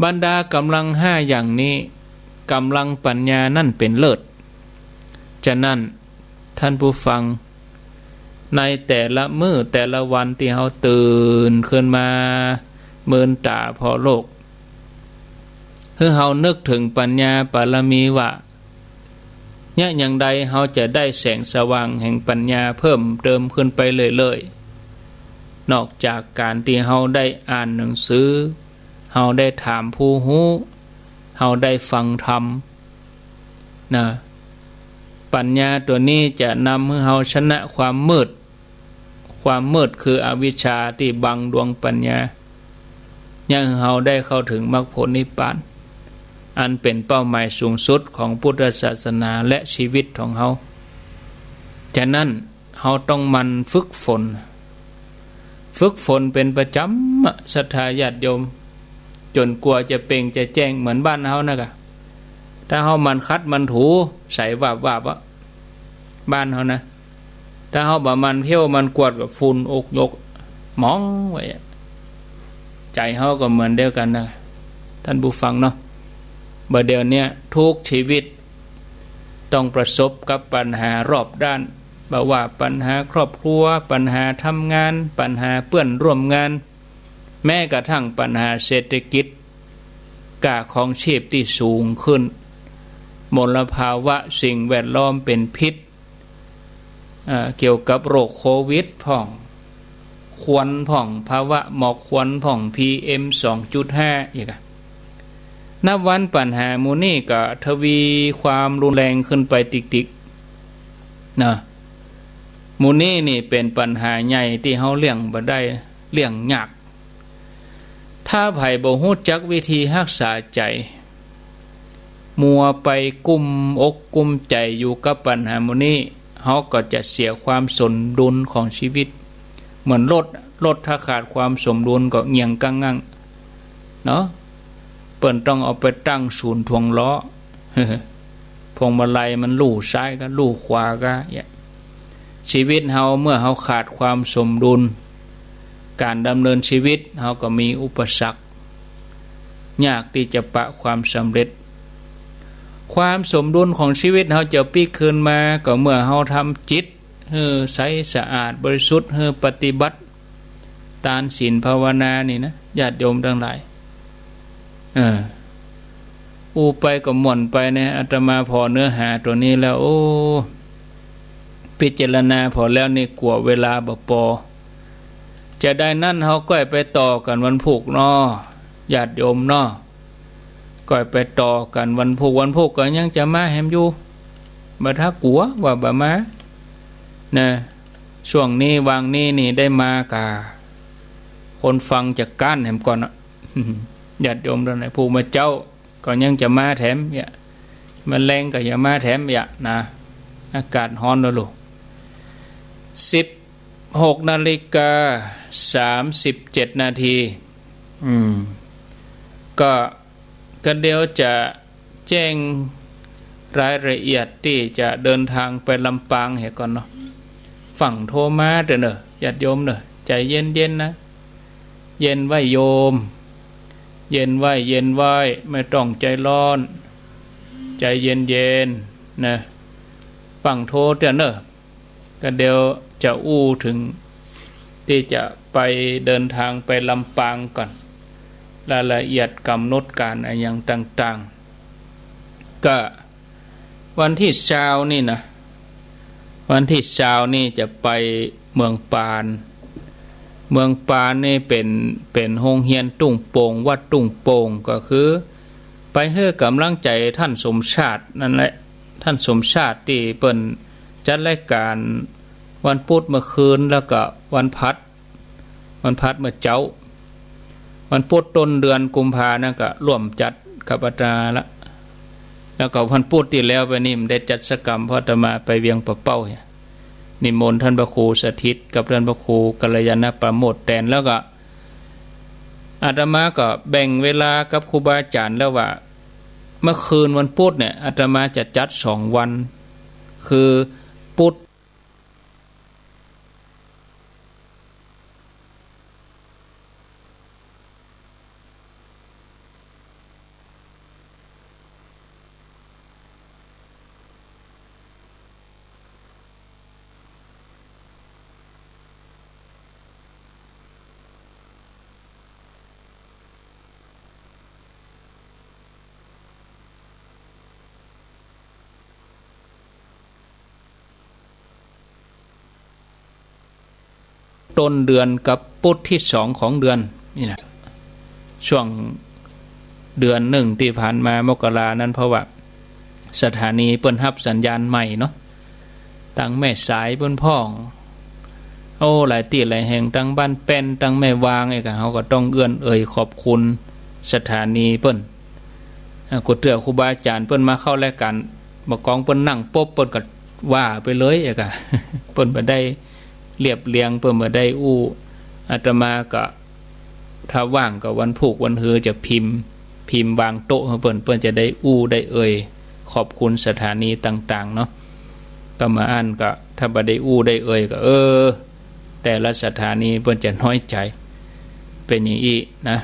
บรรดาก๋ำลังห้าอย่างนี้ ก๋ำลังปัญญานั้นเป๋นเลิศ ฉะนั้น ท่านผู้ฟัง ในแต่ละมื้อแต่ละวันตี้เฮาตื่นขึ้นมา มืนต๋าผ่อโลก หื้อเฮานึกเถิงปัญญาปารมีว่า เยียะอย่างใดเฮาจะได้แสงสว่างแห่งปัญญาเพิ่มเติมขึ้นไปเรื่อยๆ นอกจากก๋านตี้เฮาได้อ่านหนังสือ เฮาได้ถามผู้ฮู้ เฮาได้ฟังธรรม นะ ปัญญาตั๋วนี้จะนำหื้อเฮาชนะความมืด ความมืดคืออวิชชาตี้บังดวงปัญญา เยียะหื้อเฮาได้เข้าถึงมรรคผลนิพพาน อันเป๋นเป้าหมายสูงสุดของพุทธศาสนาและชีวิตของเฮา ฉะนั้น เฮาต้องหมั่นฝึกฝน ฝึกฝนเป๋นประจ๋ำอะ ศรัทธาญาติโยม จ๋นกว่าจะเปล่งจะแจ้งเหมือนบ้านเฮานะกะ ถ้าเฮาหมั่นขัดหมั่นถู ใสวาบๆ อะ บ้านเฮานะ ถ้าเฮาบ่หมั่นเผี้ยวหมั่นกวาดก็ฝุ่นอกยก หมองไว้อะ ใจ๋เฮาก็เหมือนเดียวกั๋นนะ ต้านผู้ฟังเนาะ บ่าเดี่ยวเนี้ยทุกชีวิต ต้องประสบกับปัญหารอบด้าน บ่ว่าปัญหาครอบครัว ปัญหาทำงาน ปัญหาเปื้อนร่วมงาน แม้กระทั่งปัญหาเศรษฐกิจ ก้าครองชีพตี้สูงขึ้น มลภาวะสิ่งแวดล้อมเป๋นพิษ เอ่อ เกี่ยวกับโรคโควิดพ่อง ควันพ่อง ภาวะหมอกควันพ่อง พีเอ็ม สองจุดห้า อีกอะ นับวันปัญหาหมู่นี้ก็ทวีความรุนแรงขึ้นไปติ๊กๆ นะ หมู่นี้นี่เป๋นปัญหาใหญ่ตี้เฮาเลี่ยงบ่ได้ เลี่ยงยาก ถ้าใผบ่ฮู้จักวิธีฮักษาใจ๋ มัวไปกุ้มอกกุ้มใจ๋อยู่กับปัญหาหมู่นี้ เฮาก็จะเสียความสมดุลของชีวิต เหมือนรถ รถถ้าขาดความสมดุลก็เหงี่ยงก้างงั่ง เนาะ เปิ้นต้องเอาไปตั้งศูนย์ถ่วงล้อ พวงมาลัยมันลู่ซ้ายก้าลู่ขวาก้า เนี่ย ชีวิตเฮาเมื่อเฮาขาดความสมดุล ก๋านดำเนินชีวิตเฮาก็มีอุปสรรค ยากตี้จะปะความสำเร็จ ความสมดุลของชีวิตเฮาจะปิ๊กคืนมา ก็เมื่อเฮาทำจิตหื้อใสสะอาดบริสุทธิ์ หื้อปฏิบัติ ตานศีลภาวนานี่นะ ญาติโยมตังหลาย เออ อู้ไปก็ม่วนไปนะ อาตมาผ่อเนื้อหาตั๋วนี้แล้ว โอ้ พิจารณาผ่อแล้วนี่กั๋วเวลาบ่ปอ จะใดนั้นเฮาก้อยไปต่อกั๋นวันพูกเนาะ ญาติโยมเนาะ ก้อยไปต่อกั๋นวันพูก วันพูกก็ยังจะมาแหมอยู่ บ่ถ้ากั๋วว่าบ่มา นะ ช่วงนี้วางนี้นี่ได้มาก่า คนฟังจะก๊านแหมก่อนอะ ญาติโยมตังหลาย พูกเมื่อเจ๊าก็ยังจะมาแถมเยียะ เมื่อแลงก็จะมาแถมเยียะนะ อากาศฮ้อนแล้วลูก สิบหกนาฬิกาสามสิบเจ็ดนาที อืม ก็ ก็เดี๋ยวจะแจ้งรายละเอียดตี้จะเดินทางไปลำปางเหียก่อนเนาะ ฟั่งโทรมาเต๊อะเน่อ ญาติโยมเน่อ ใจ๋เย็นๆ นะ เย็นไว้โยม เย็นไว้ เย็นไว้ ไม่ต้องใจ๋ฮ้อน ใจ๋เย็นๆ นะ ฟั่งโทรเต๊อะเน่อ ก็เดี๋ยวจะอู้เถิงตี้จะไปเดินทางไปลำปางก่อน รายละเอียดก๋ำหนดก๋านอะหยังต่างๆ ก็วันตี้ซาวนี่นะ วันตี้ซาวนี่จะไปเมืองปาน เมืองปานนี่เป๋น เป๋นโฮงเฮียนตุ้งโป่ง วัดตุ้งโป่ง ก็คือไปหื้อก๋ำลังใจ๋ต้านสมชาตินั่นแหละ ต้านสมชาติตี้เปิ้นจัดรายก๋านวันปุ๊ดเมื่อคืน แล้วก็วันพฤหัส วันพฤหัสเมื่อเจ๊า วันปุ๊ดต้นเดือนกุมภานั่นก็ร่วมจัดกับอาตมาละ แล้วก็วันปุ๊ดตี้แล้วไปนี่บ่ได้จัดสักกำ เพราะอาตมาไปเวียงป่าเป้าเหีย นิมนต์ต้านพระครูสถิตกับต้านพระครูกัลยาณปราโมทย์แตน แล้วก็อาตมาก็แบ่งเวลากับครูบาอาจ๋ารย์แล้วว่า เมื่อคืนวันปุ๊ดเนี่ย อาตมาจะจัดสองวัน คือปุ๊ด ต้นเดือนกับปุธตี้สองของเดือนนี่นะ ช่วงเดือนนึ่งตี้ผ่านมา มกรานั้น เพราะว่าสถานีเปิ้นฮับสัญญาณใหม่เนาะ ตังแม่สายเปิ้นพ่อง โอ้ หลายตี้หลายแห่ง ตังบ้านแป้น ตังแม่วาง เอกะ เฮาก็ต้องเอื้อนเอ่ยขอบคุณสถานีเปิ้น อ่า กูเตื้อครูบาอาจ๋ารย์เปิ้นมาเข้ารายก๋าน บ่ากองเปิ้นนั่งปุ๊บ เปิ้นก็ว่าไปเลย เอกะ เปิ้นบ่ได้เรียบเรียง เปิ้นบ่ได้อู้ อาตมาก็ ถ้าว่างก็วันพูกวันฮือจะพิมพ์ พิมพ์วางโต๊ะหื้อเปิ้น เปิ้นจะได้อู้ได้เอ่ยขอบคุณสถานีต่างๆ เนาะ ก็มาอั้นก็ ถ้าบ่ได้อู้ได้เอ่ยก็ เออ แต่ละสถานีเปิ้นจะน้อยใจ๋ เป๋นอย่างอี้นะ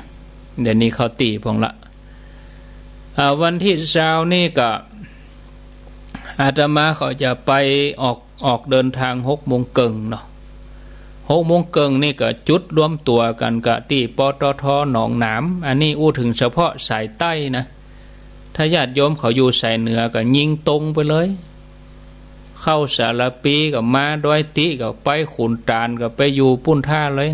เดี๋ยวนี้เข้าตี้พ่องละ อ่า วันตี้ซาวนี่ก็ อาตมาเขาจะไปออก ออกเดินตางหกโมงเกิ่งเนาะ หกโมงเกิ่งนี่ก็จุดรวมตั๋วกั๋นกะตี้ ปตท หนองหนาม อันนี้อู้เถิงเฉพาะสายใต้นะ ถ้าญาติโยมเขาอยู่สายเหนือก็ยิงตรงไปเลย เข้าสารภีก็มาดอยติ ก็ไปขุนตาล ก็ไปอยู่ปุ้นท่าเลย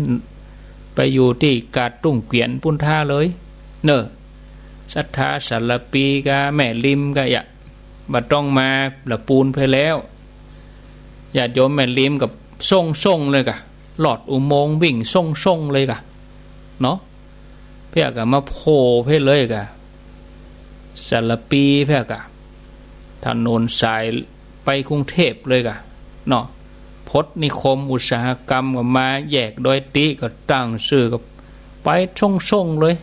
ไปอยู่ตี้กาดตุ้งเกวียนปุ้นท่าเลย เน่อ ศรัทธาสารภีกาแม่ริมกาอย่า บ่ต้องมาละปูนไปแล้ว ญาติโยมแม่ริมก็ส่งๆ เลยกา ลอดอุโมงค์วิ่งส่งๆ เลยกา เนาะ เปื้อกามาโผล่ไปเลยกา สารภีเปื้อกา ถนนสายไปกรุงเทพฯ เลยกา เนาะ พจน์นิคมอุตสาหกรรมก็มาแยกดอยติ ก็ตั้งซื่อก็ไปส่งๆ เลย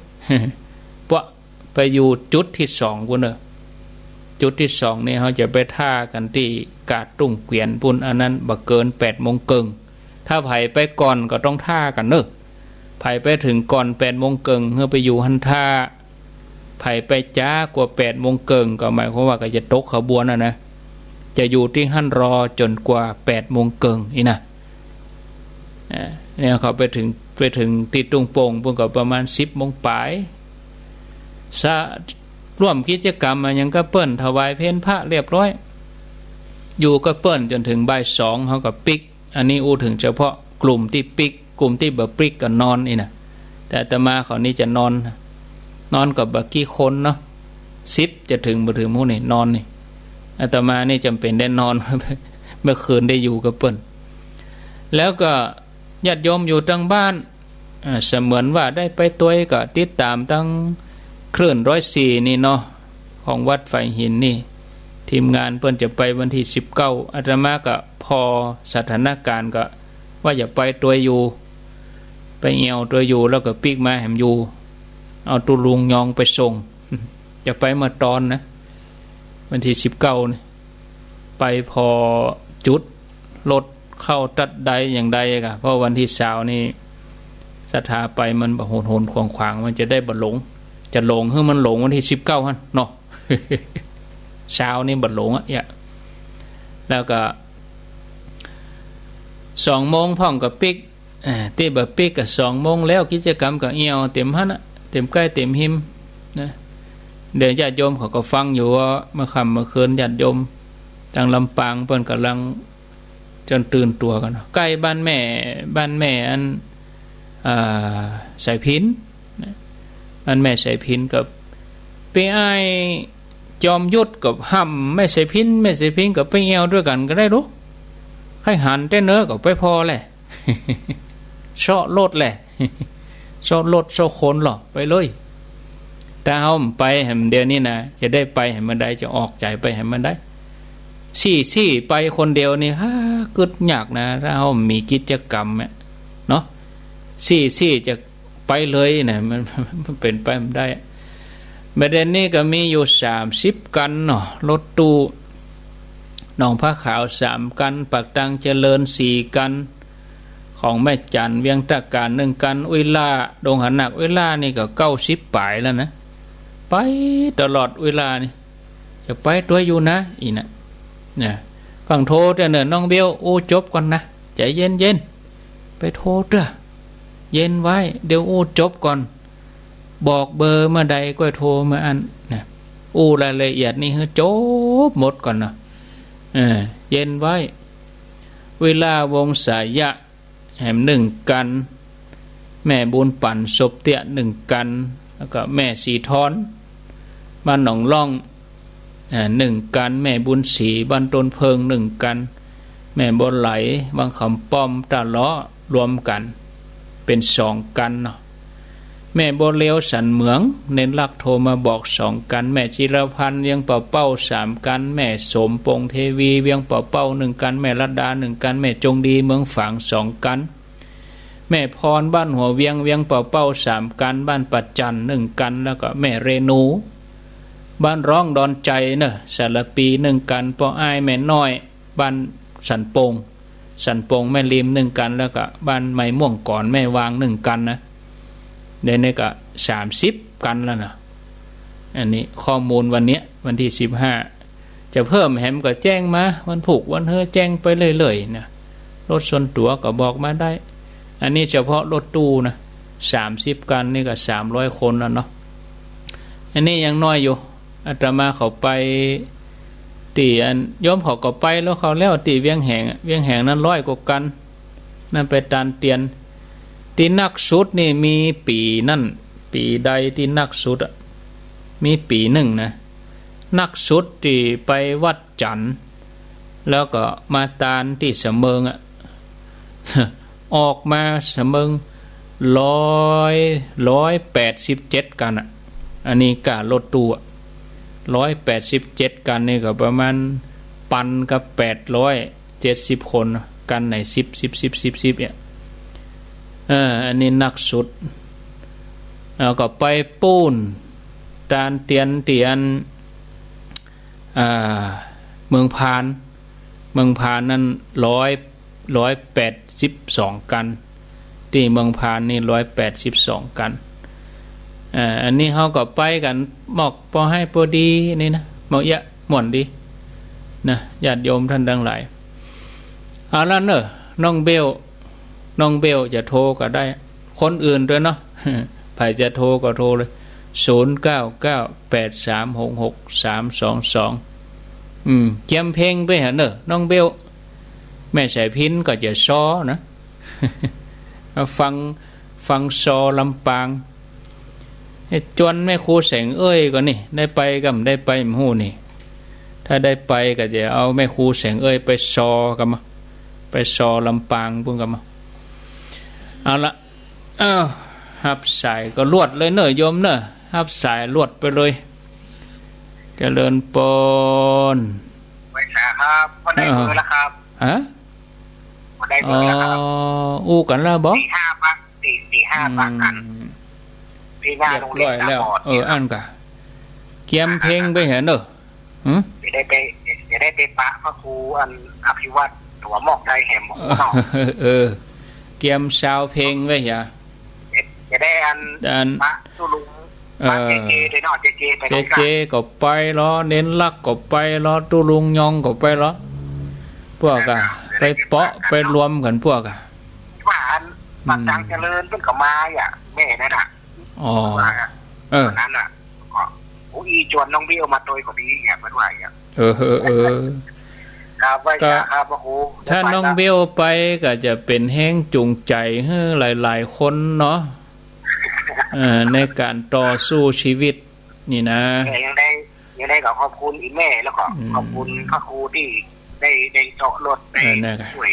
ปะ ไปอยู่จุดตี้สองปุ้นเน่อ จุดตี้สองนี่เฮาจะไปท่ากั๋นตี้กาดตุ้งเกวียนปุ้น อันนั้นบ่เกินแปดโมงเกิ่ง ถ้าใผไปก่อนก็ต้องท่ากั๋นเน่อ ใผไปเถิงก่อนแปดโมงเกิ่ง หื้อไปอยู่หั้นท่า ใผไปจ๊ากว่าแปดโมงเกิ่ง ก็หมายความว่าก็จะตกขบวนน่ะนะ จะอยู่ตี้หั้นรอจ๋นกว่าแปดโมงเกิ่งอี้นะ อ่า เนี่ยเขาไปเถิง ไปเถิงตี้ตุ้งโป่งปุ้นก็ประมาณสิบโมงป๋าย สะ ร่วมกิจกรรมอะหยังกับเปิ้น ถวายเพลพระเรียบร้อย อยู่กับเปิ้นจ๋นเถิงบ่ายสอง เฮาก็ปิ๊ก อันนี้อู้เถิงเฉพาะกลุ่มตี้ปิ๊ก กลุ่มตี้บ่ปิ๊กก็นอนอี้นะ แต่อาตมาเขานี่จะนอน นอนก็บ่กี่คนเนาะ สิบจะเถิงบ่เถิงหมู่นี่ นอนนี่ อาตมานี่จ๋ำเป๋นได้นอน เมื่อคืนได้อยู่กับเปิ้น แล้วก็ญาติโยมอยู่ตางบ้าน อ่า เสมือนว่าได้ไปตวยก็ติดต๋ามตางคลื่นร้อยสี่นี่เนาะ ของวัดฝายหินนี่ ทีมงานเปิ้นจะไปวันตี้สิบเก้า อาตมาก็ผ่อสถานก๋ารณ์ก็ว่าจะไปตวยอยู่ ไปแอ่วตวยอยู่ แล้วก็ปิ๊กมาแหมอยู่ เอาตุ๊ลุงยองไปส่ง จะไปเมื่อตอนนะ วันตี้สิบเก้านี่ ไปผ่อจุดรถเข้าตั๊ดใดอย่างใดกา เพราะวันตี้ซาวนี่ศรัทธาไปมันบ่หนหนขวางขวาง มันจะได้บ่หลง จะหลงหื้อมันหลงวันตี้สิบเก้าหั้นเนาะ ซาวนี่บ่หลงอะ เยียะ แล้วก็สองโมงพ่องก็ปิ๊ก เอ่อ ตี้บ่ปิ๊กก็สองโมงแล้ว กิจกรรมก็แอ่วเต๋มหั้นน่ะ เต๋มใก้เต๋มฮิมนะ เดี๋ยวญาติโยมเขาก็ฟังอยู่ว่าเมื่อค่ำเมื่อคืนญาติโยมตางลำปางเปิ้นก่ำลังจ๋นตื่นตั๋วกั๋นเนาะ ใก้บ้านแม่ บ้านแม่อัน อ่า สายพิณนะ บ้านแม่สายพิณกับปี้อ้ายจอมยุทธกับห้ำแม่สายพิณ แม่สายพิณก็ไปแอ่วตวยกั๋นก็ได้ลูก ใค่หันแต่เนินก็ไปผ่อแหละ เซาะรถแหละ เซาะรถเซาะคนหลอไปเลย ถ้าเฮาบ่ไปแหมเดี๋ยวนี้นะ จะได้ไปแหมบ่ได้ จะออกใจ๋ไปแหมบ่ได้ ซี้ๆ ไปคนเดียวนี่ ฮ่า กึ๊ดยากนะ ถ้าเฮาบ่มีกิจกรรมเนี่ย เนาะ ซี้ๆ จะไปเลยนะ มัน มันเป๋นไปบ่ได้ บ่าเดี่ยวนี้ก็มีอยู่สามสิบคันเนาะ รถตู้หนองผ้าขาวสามคัน ปากตังเจริญสี่คัน ของแม่จันเวียงตะก๋านหนึ่งคัน อุ้ยหล้า ดงหาหนัก อุ้ยหล้านี่ก็เก้าสิบป๋ายแล้วนะ ไปตลอด อุ้ยหล้านี่ จะไปตวยอยู่นะ อี้นะ นะ ฟั่งโทรเตื้อเน่อ น้องเบล อู้จบก่อนนะ ใจ๋เย็นๆ ไปโทรเตื้อ เย็นไว้ เดี๋ยวอู้จบก่อน บอกเบอร์เมื่อใดก็โทรเมื่ออั้นนะ อู้รายละเอียดนี่หื้อจบหมดก่อนนะ เออ เย็นไว้ วิลาวงศายะ แหมหนึ่งกัณฑ์ แม่บุญปั๋น ศพเตี้ย หนึ่งกัณฑ์ แล้วก็แม่ศรีทอน บ้านหนองล่อง อ่า หนึ่งกัณฑ์ แม่บุญศรี บ้านต้นเผิง หนึ่งกัณฑ์ แม่บัวไหล วังคำป้อม ตาเลาะ รวมกั๋นเป๋นสองกัณฑ์เนาะ แม่บัวเลียว สันเหมือง เณรลักษณ์โทรมาบอก สองกัณฑ์ แม่จิรพันธ์ เวียงป่าเป้า สามกัณฑ์ แม่สมปงษ์ เทวี เวียงป่าเป้า หนึ่งกัณฑ์ แม่รัตดา หนึ่งกัณฑ์ แม่จงดี เมืองฝาง สองกัณฑ์ แม่พร บ้านหัวเวียง เวียงป่าเป้า สามกัณฑ์ บ้านป่าจั่น หนึ่งกัณฑ์ แล้วก็แม่เรนู บ้านร้องดอนไจเนอะ สารภี หนึ่งกัณฑ์ ป้ออ้าย แม่น้อย บ้านสันปง สันปง แม่ริม หนึ่งกัณฑ์ แล้วก็บ้านไม้ม่วงก่อน แม่วาง หนึ่งกัณฑ์นะ เดี๋ยวนี้ก็สามสิบกัณฑ์แล้วนะ อันนี้ข้อมูลวันเนี้ย วันที่สิบห้า จะเพิ่มแหมก็แจ้งมา วันพูกวันเฮอแจ้งไปเรื่อยๆ นะ รถส่วนตั๋วก็บอกมาได้ อันนี้เฉพาะรถตู้นะ สามสิบกัณฑ์นี่ก็สามร้อยคนแล้วเนาะ อันนี้ยังน้อยอยู่ อาตมาเขาไปตี้อัน โยมเขาก็ไปแล้ว เขาแล้วตี้เวียงแหงอะ เวียงแหงนั้นร้อยกว่ากัณฑ์ นั่นไปตานเตียน ตี้นักสุดนี่มีปี๋นั่น ปี๋ใดตี้นักสุดอะ มีปี๋นึ่งนะ นักสุดตี้ไปวัดจั่น แล้วก็มาตานตี้สะเมิงอะ ออกมาสะเมิง ร้อย ร้อยแปดสิบเจ็ดกัณฑ์อะ อันนี้ก้ารถตู้อะ ร้อยแปดสิบเจ็ดกัณฑ์นี่ก็ประมาณปันกับแปดร้อยเจ็ดสิบคนเนาะ กัณฑ์ไหนสิบ สิบ สิบ สิบ สิบ เนี่ย เออ อันนี้นักสุด แล้วก็ไปปู๊น ตานเตียนตี้อัน อ่า เมืองพาน เมืองพานนั่นร้อย ร้อยแปดสิบสองกัณฑ์ ตี้เมืองพานนี่ร้อยแปดสิบสองกัณฑ์ อ่า อันนี้เฮาก็ไปกั๋นหมอกปอให้ปอดีนี่นะ หมอกเยียะม่วนดีนะ ญาติโยมท่านทั้งหลาย เอาละเนอะ น้องเบล น้องเบลจะโทรก็ได้ คนอื่นด้วยเนาะ ใผจะโทรก็โทรเลย ศูนย์เก้าเก้าแปดสามหกหกสามสองสอง อืม เกียมเพลงไปหาเนอะ น้องเบล แม่สายพิณก็จะซอนะ ฟัง ฟังซอลำปาง ไอ้จวนแม่ครูแสงเอ้ยก็นี่ ได้ไปก็บ่ได้ไปบ่ฮู้นี่ ถ้าได้ไปก็จะเอาแม่ครูแสงเอ้ยไปซอกั๋นมา ไปซอลำปางปู๊นกั๋นมา เอาละ อ้าว ฮับสายก็ลวดเลยเนอะโยมเนอะ ฮับสายลวดไปเลย เจริญปอน ไหว้สาครับ บ่ได้เบอร์แล้วครับ ฮะ บ่ได้เบอร์แล้วครับ อ๋อ อู้กั๋นแล้วบ่ สี่ห้าปะ สี่ สี่ห้าปะกั๋น อืม ตี้หน้าโรงเรียน เรียบร้อยแล้ว ตาบอด เออ อันกะ เกียมเพลงไปหาเนอะ หืม จะได้ไป จะได้ไปปะพระครูอันอภิวัตร ตั๋วหมอกไทยแหมหมูเนาะ เออ เกียมซาวเพลงไว้หา จะได้อัน อัน ปะตู้ลุง เออ ปะเจเจด้วยเนาะ เจเจไป เจเจก็ไปลอ เณรลักษณ์ก็ไปลอ ตู้ลุงยองก็ไปลอ พวกอะ ไปเปาะ ไปรวมกั๋นพวกอะ ว่าอัน อืม บ้านตังเจริญเปิ้นก็มาอ่ะ แม่นั่นน่ะ อ๋อ ว่า เออ วันนั้นน่ะ ก็ โอ้ อี้จวนน้องเบลมาตวยก็ดีอ่ะ เปิ้นว่าอ่ะ เออ เออ เออ ครับ ไหว้สาครับ พระครู ถ้าน้องเบลไปก็จะเป๋นแฮงจูงใจ๋หื้อหลายๆ คนเนาะ เออ ในก๋านต่อสู้ชีวิตนี่นะ แต่ยังได้ ยังได้ก็ขอบคุณอีแม่ แล้วก็ อืม ขอบคุณพระครูตี้ได้ ได้เซาะรถ ได้ เออ นั่นแหละ ช่วย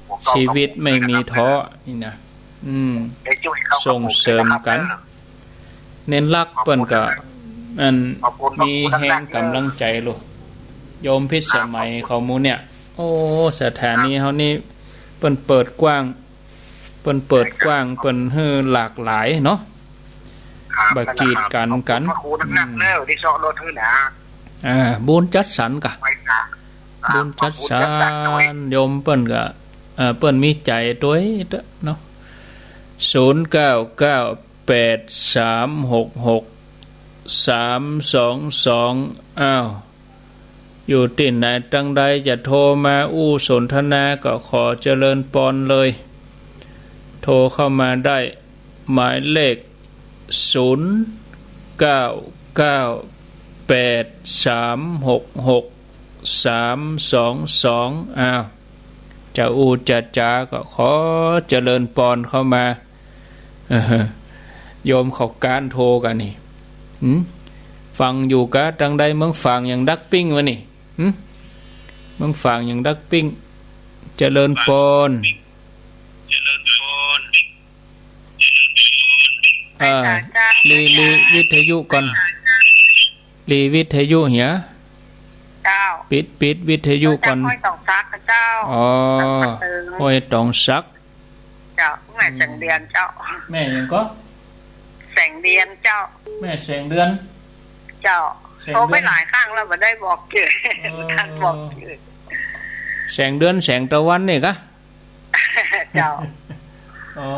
หัวข้อ ชีวิตไม่มีท้อนี่นะ อืม ได้ช่วยเขา ส่งเสริมกั๋น ขอบคุณนะครับ เณรลักษณ์เปิ้นก็ อัน ขอบคุณ มีแฮงก๋ำลังใจ๋ลูก โยมพิสมัยเขาหมู่เนี่ย โอ้ สถานีเฮานี่ เปิ้นเปิดกว้าง เปิ้นเปิดกว้าง เปิ้นหื้อหลากหลายเนาะ ครับ บ่กีดกั๋นกั๋น ขอบคุณพระครูนักๆ อืม เนอะ ตี้เซาะรถหื้อนะ อ่า บุญจัดสรรกะ ไหว้สา บุญจัดสรร ขอบคุณจัดสรรด้วย โยมเปิ้นก็ เอ่อ เปิ้นมีใจ๋ตวยเนาะ ศูนย์เก้าเก้าแปดสามหกหกสามสองสอง อ้าว อยู่ตี้ไหนตังใดจะโทรมาอู้สนทนาก็ขอเจริญปอนเลย โทรเข้ามาได้ หมายเลข ศูนย์เก้าเก้าแปดสามหกหกสามสองสอง อ้าว จะอู้จะจ๋าก็ขอเจริญปอนเข้ามา เออ โยมเขาก๊านโทรกั๋นนี่ หืม ฟังอยู่กา ตังใดเมืองฝางอย่างดักปิ้งวะนี่ หืม เมืองฝางอย่างดักปิ้ง เจริญปอน อ่า หลี หลีวิทยุก่อน หลีวิทยุเหีย เจ้า ปิด ปิดวิทยุก่อน เจ้า ห้วยตองสักเจ้า อ๋อ ห้วยตองสัก เจ้า แม่แสงเดือนเจ้า แม่หยังก็ แสงเดือนเจ้า แม่แสงเดือน เจ้า แสงเดือน โทรไปหลายครั้งแล้วบ่ได้บอกจื้อ เออ บ่ทันบอกจื้อ แสงเดือนแสงตะวันนี่กา เจ้า อ๋อ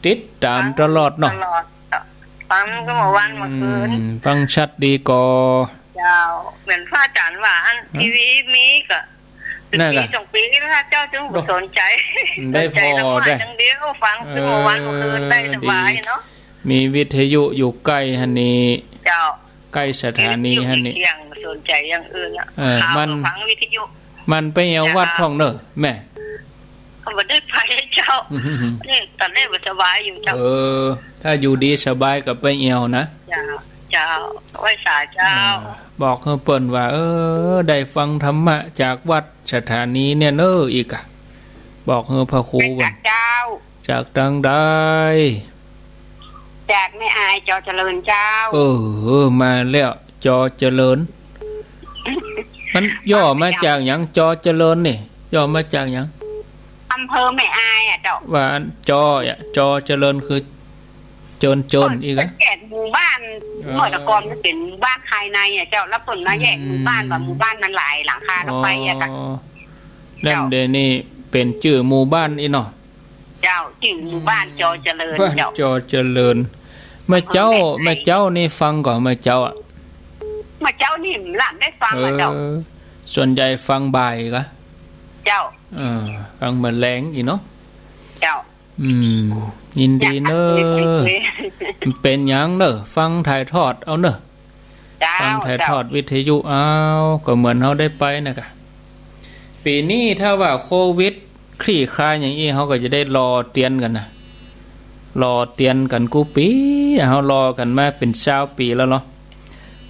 ติดต๋ามตลอดเนาะ ตลอด ฟังก็เมื่อวันเมื่อคืน อืม ฟังชัดดีก่อ เจ้า เหมือนพระอาจารย์ว่าอัน ฮะ ทีวีมีก็ นั่นกะ ปีสองปีนี่นะเจ้า จึงบ่สนใจ๋ ได้ สนใจ๋ พอ ธรรมะ ได้ อย่างเดียว ฟัง เออ ซึ่งเมื่อวันเมื่อคืนได้สบายเนาะ ดี มีวิทยุอยู่ใก้หั้นนี่ เจ้า ใก้สถานีหั้นนี่ วิทยุอยู่เคียง บ่สนใจ๋อย่างอื่นอะ เออ ข่าว มัน ก็ฟังวิทยุ มันไปแอ่ววัดพ่องเน่อ แม่ ก็บ่ได้ไปเจ้า นี่ต๋อนนี้บ่สบายอยู่เจ้า เออ ถ้าอยู่ดีสบายก็ไปแอ่วนะ เจ้า เจ้า ไหว้สาเจ้า เออ บอกหื้อเปิ้นว่า เออ ได้ฟังธรรมะจากวัดสถานีเนี่ยเน่อ อีกอะ บอกหื้อพระครูเปิ้น จากเจ้า จากตังใด จากแม่อาย จอเจริญเจ้า เออ มาแล้ว จอเจริญ มันย่อมาจากหยัง จอเจริญนี่ ย่อมาจากหยัง อำเภอแม่อายอะเจ้า ว่าอันจออะ จอเจริญคือ โจร โจรอีกอะ เปิ้นแยกหมู่บ้าน เออ เมื่อแต่ก่อนมันเป๋นหมู่บ้านภายในอะเจ้า แล้วเปิ้นมาแยกหมู่บ้าน อืม ว่าหมู่บ้านมันหลายหลังคา แล้วไปอะค่ะ อ๋อ แล้ว เจ้า เดี๋ยวนี้เป๋นจื้อหมู่บ้านอี้เนาะ เจ้า จื้อหมู่บ้าน อืม จอเจริญ บ้าน เจ้า จอเจริญ แม่เจ้า อำเภอแม่อาย แม่เจ้านี่ฟังก่อ แม่เจ้าอะ แม่เจ้านี่บ่ได้ฟังอะเจ้า เออ ส่วนใหญ่ฟังบ่ายกา เจ้า เออ ฟังเมื่อแลงอี้เนาะ เจ้า อืม ยินดีเน่อ อยากฟังเพลง มันเป๋นหยังเน่อ ฟังถ่ายทอดเอาเน่อ เจ้า ฟังถ่ายทอด เจ้า วิทยุเอา ก็เหมือนเฮาได้ไปน่ะกะ ปี๋นี้ถ้าว่าโควิดคลี่คลายอย่างอี้ เฮาก็จะได้หล่อเตียนกั๋นนะ หล่อเตียนกั๋นกู้ปี๋ เฮารอกั๋นมาเป๋นซาวปี๋แล้วเนาะ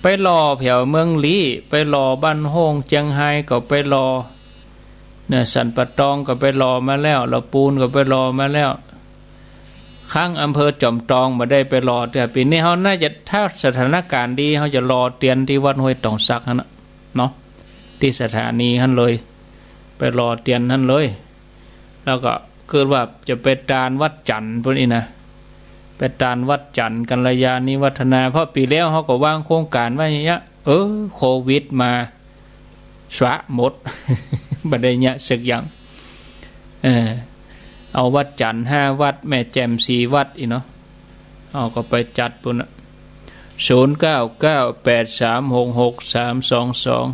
ไปหล่อแถวเมืองลี้ ไปหล่อบ้านโฮ่งเจียงไฮ้ก็ไปหล่อ เนี่ย สันป่าตองก็ไปหล่อมาแล้ว ละปูนก็ไปหล่อมาแล้ว ครั้งอำเภอจอมตองบ่ได้ไปหล่อเตื้อ ปี๋นี้เฮาน่าจะ ถ้าสถานการณ์ดี เฮาจะหล่อเตียนตี้วัดห้วยตองสักหั้นน่ะเนาะ ตี้สถานีหั้นเลย ไปหล่อเตียนหั้นเลย แล้วก็กึ๊ดว่าจะไปตานวัดจันทน์ปู้นอี้นะ ไปตานวัดจันทน์ กัลยาณิวัฒนา เพราะปี๋แล้วเฮาก็วางโครงก๋านไว้อย่างเงี้ย เออ โควิดมา สะหมด บ่ได้เยียะสักอย่าง เออ เอาวัดจันทน์ห้าวัด แม่แจ่มสี่วัดอี้เนาะ เอาก็ไปจัดปู้นน่ะ ศูนย์เก้าเก้าแปดสามหกหกสามสองสอง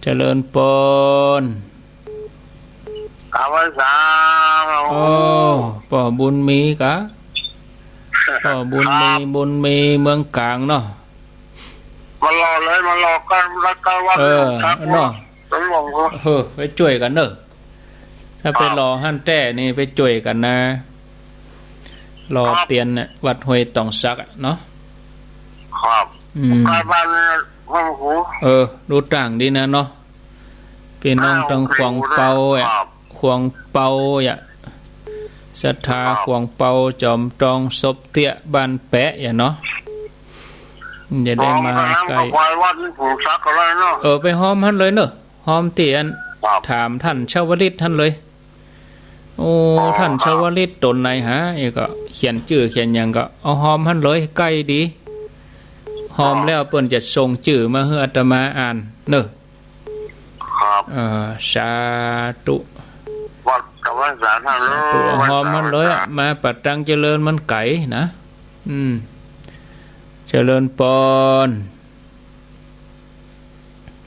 เจริญปอน กราบไหว้สา โอ้ ป้อบุญมีกา ป้อบุญมี ครับ บุญมีเมืองก๋างเนาะ มาหล่อเลย มาหล่อใก้ ใก้วัด เออ หลวงตา เนาะ หลวง เออ ไปจ้วยกั๋นเน่อ ถ้าไป ครับ หล่อหั้นแต๊นี่ไปจ้วยกั๋นนะ หล่อ ครับ เตียนน่ะ วัดห้วยตองสักอะเนาะ ครับ อืม ใก้บ้านเนี่ย ห้วยหลวงปู่ เออ ดูต่างดีนะเนาะ ปี้น้อง อ้าว ตังขวางเปาอะ ครับ ขวางเปาอะ ศรัทธา ครับ ขวางเปา จอมตอง ศพเตี้ย บ้านแปะอะเนาะ จะได้มาใก้ ฮอมกับน้ำกับไฟวัดนี่ผมสักก็ได้เนาะ เออ ไปฮอมหั้นเลยเน่อ ฮอมตี้อัน ครับ ถามต้านชวลิตหั้นเลย โอ้ อ๋อ ต้านชวลิตตนไหนหา เอ้ย ก็เขียนจื้อเขียนหยังก็เอาฮอมหั้นเลย ใก้ดี ฮอม อ๋อ แล้วเปิ้นจะส่งจื้อมาหื้ออาตมาอ่านเน่อ ครับ เอ่อ สาธุ วัดกับวัดสาธารณะ สาธุ วัด ฮอมหั้นเลยอะ วัดสา มาป่าตังเจริญมันไก๋นะ อืม เจริญปอน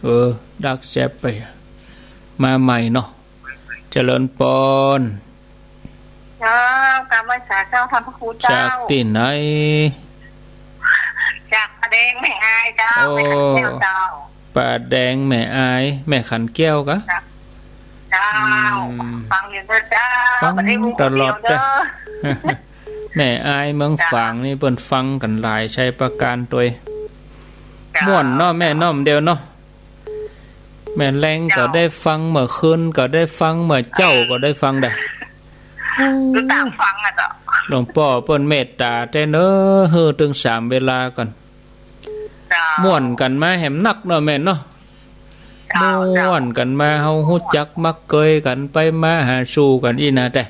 เออ ดักแซบไป มาใหม่เนาะ เจริญปอน เจ้า กราบไหว้สาเจ้า ท่านพระครูเจ้า จากตี้ไหน จากป่าแดงแม่อายเจ้า โอ้ แม่ขันแก้วเจ้า ป่าแดงแม่อาย แม่ขันแก้วกา ครับ เจ้า อืม ฟังอยู่เด้อเจ้า ฟัง บ่ได้อู้ ตลอด คนเดียวเด้อ เจ้า แม่อายเมือง เจ้า ฝางนี่เปิ้นฟังกั๋นหลาย ชัยปราการตวย เจ้า ม่วนเนาะแม่เนาะ เดียวเนาะ แม่แลงก็ เจ้า ได้ฟัง เมื่อคืนก็ได้ฟัง เมื่อเจ๊าก็ได้ฟังได้ คือต๋างฟังอะเจ้า หลวงป้อเปิ้นเมตต๋าแต๊เนาะ หื้อตึงสามเวลาก่อน เจ้า ม่วนกั๋นมาแหมนักเนาะแม่เนาะ เจ้า ม่วนกั๋นมา เฮาฮู้จักมักเกยกั๋น ไปมาหาสู่กั๋นอี้นาแต๊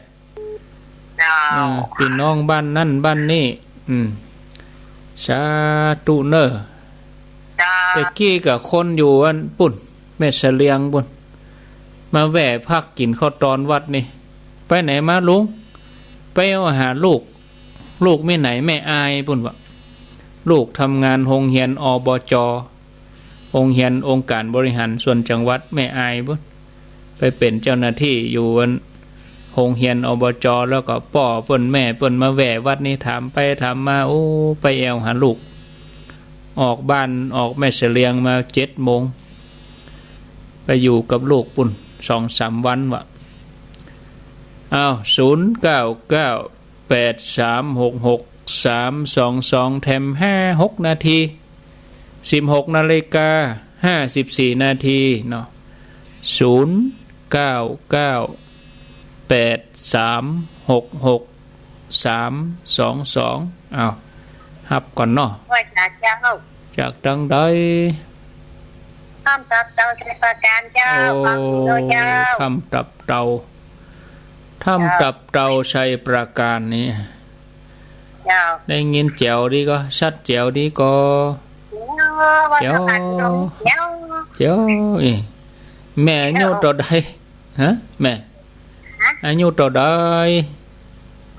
เจ้า เออ ปี้น้องบ้านนั่นบ้านนี่ อืม สาธุเน่อ เจ้า แต่กี้ก็คนอยู่อันปุ้น แม่เสลียงปุ้น มาแว่พักกิ๋นข้าวตอนวัดนี่ ไปไหนมาลุง ไปเอาหาลูก ลูกมีไหน แม่อายปุ้นวะ ลูกทำงานโฮงเฮียน อบจ โฮงเฮียนองค์การบริหารส่วนจังหวัดแม่อายปุ้น ไปเป๋นเจ้าหน้าตี้อยู่อันโฮงเฮียน อบจ แล้วก็ป้อเปิ้นแม่เปิ้นมาแว่วัดนี่ ถามไปถามมา โอ้ ไปแอ่วหาลูก ออกบ้านออกแม่เสลียงมาเจ็ดโมง ไปอยู่กับลูกปุ้นสองสามวันวะ อ้าว ศูนย์เก้าเก้า แปดสามหกหกสามสองสอง แถมห้าหกนาที สิบหกนาฬิกาห้าสิบสี่นาทีเนาะ ศูนย์เก้าเก้า แปดสามหกหกสามสองสอง อ้าว ฮับก่อนเนาะ ว่าจากเจ้า จากตังใด ถ้ำตับเต่าชัยปราการเจ้า โอ้ ฟังอยู่เจ้า ถ้ำตับเต่า ถ้ำตับเต่าชัยปราการนี่ เจ้า ได้ยินแจ๋วดีก่อ ชัดแจ๋วดีก่อ เจ้า ว่า เจ้า สถานที่ท่องเที่ยว เจ้า อี แม่อายุเต้าใด ฮะ แม่ ฮะ อายุเต้าใด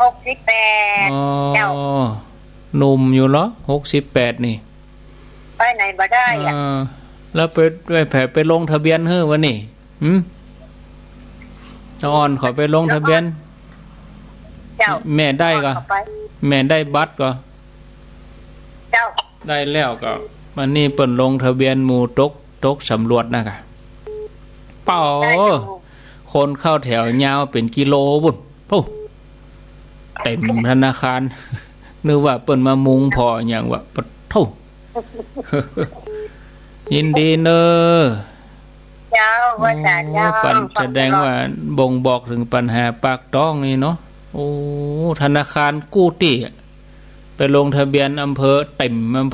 หกสิบแปด อ๋อ เจ้า หนุ่มอยู่เหรอ หกสิบแปดนี่ ไปไหนบ่ได้อะ เออ แล้วไป ไปแผ่ ไปลงทะเบียนหื้อวะนี่ หืม ตาอ่อนขอไปลงทะเบียน เจ้า แม่ได้ก่อ ขอไป แม่ได้บัตรก่อ เจ้า ได้แล้วก่อ วันนี้เปิ้นลงทะเบียนหมู่ตก ตกสำรวจนะก่ะ เป้า ได้อยู่ คนเข้าแถวยาวเป๋นกิโลปุ้น โอ้ เต็มธนาคาร นึกว่าเปิ้นมามุงผ่อหยังวะ ปะโถ ยินดีเน่อ เจ้า ว่าจ๋าเจ้า โอ้ ปัน ฟัง แสดงว่าบ่งบอกเถิงปัญหาปากท้องนี่เนาะ โอ้ ธนาคารกู้ตี้อะ ไปลงทะเบียนอำเภอ เต็มอำเภอ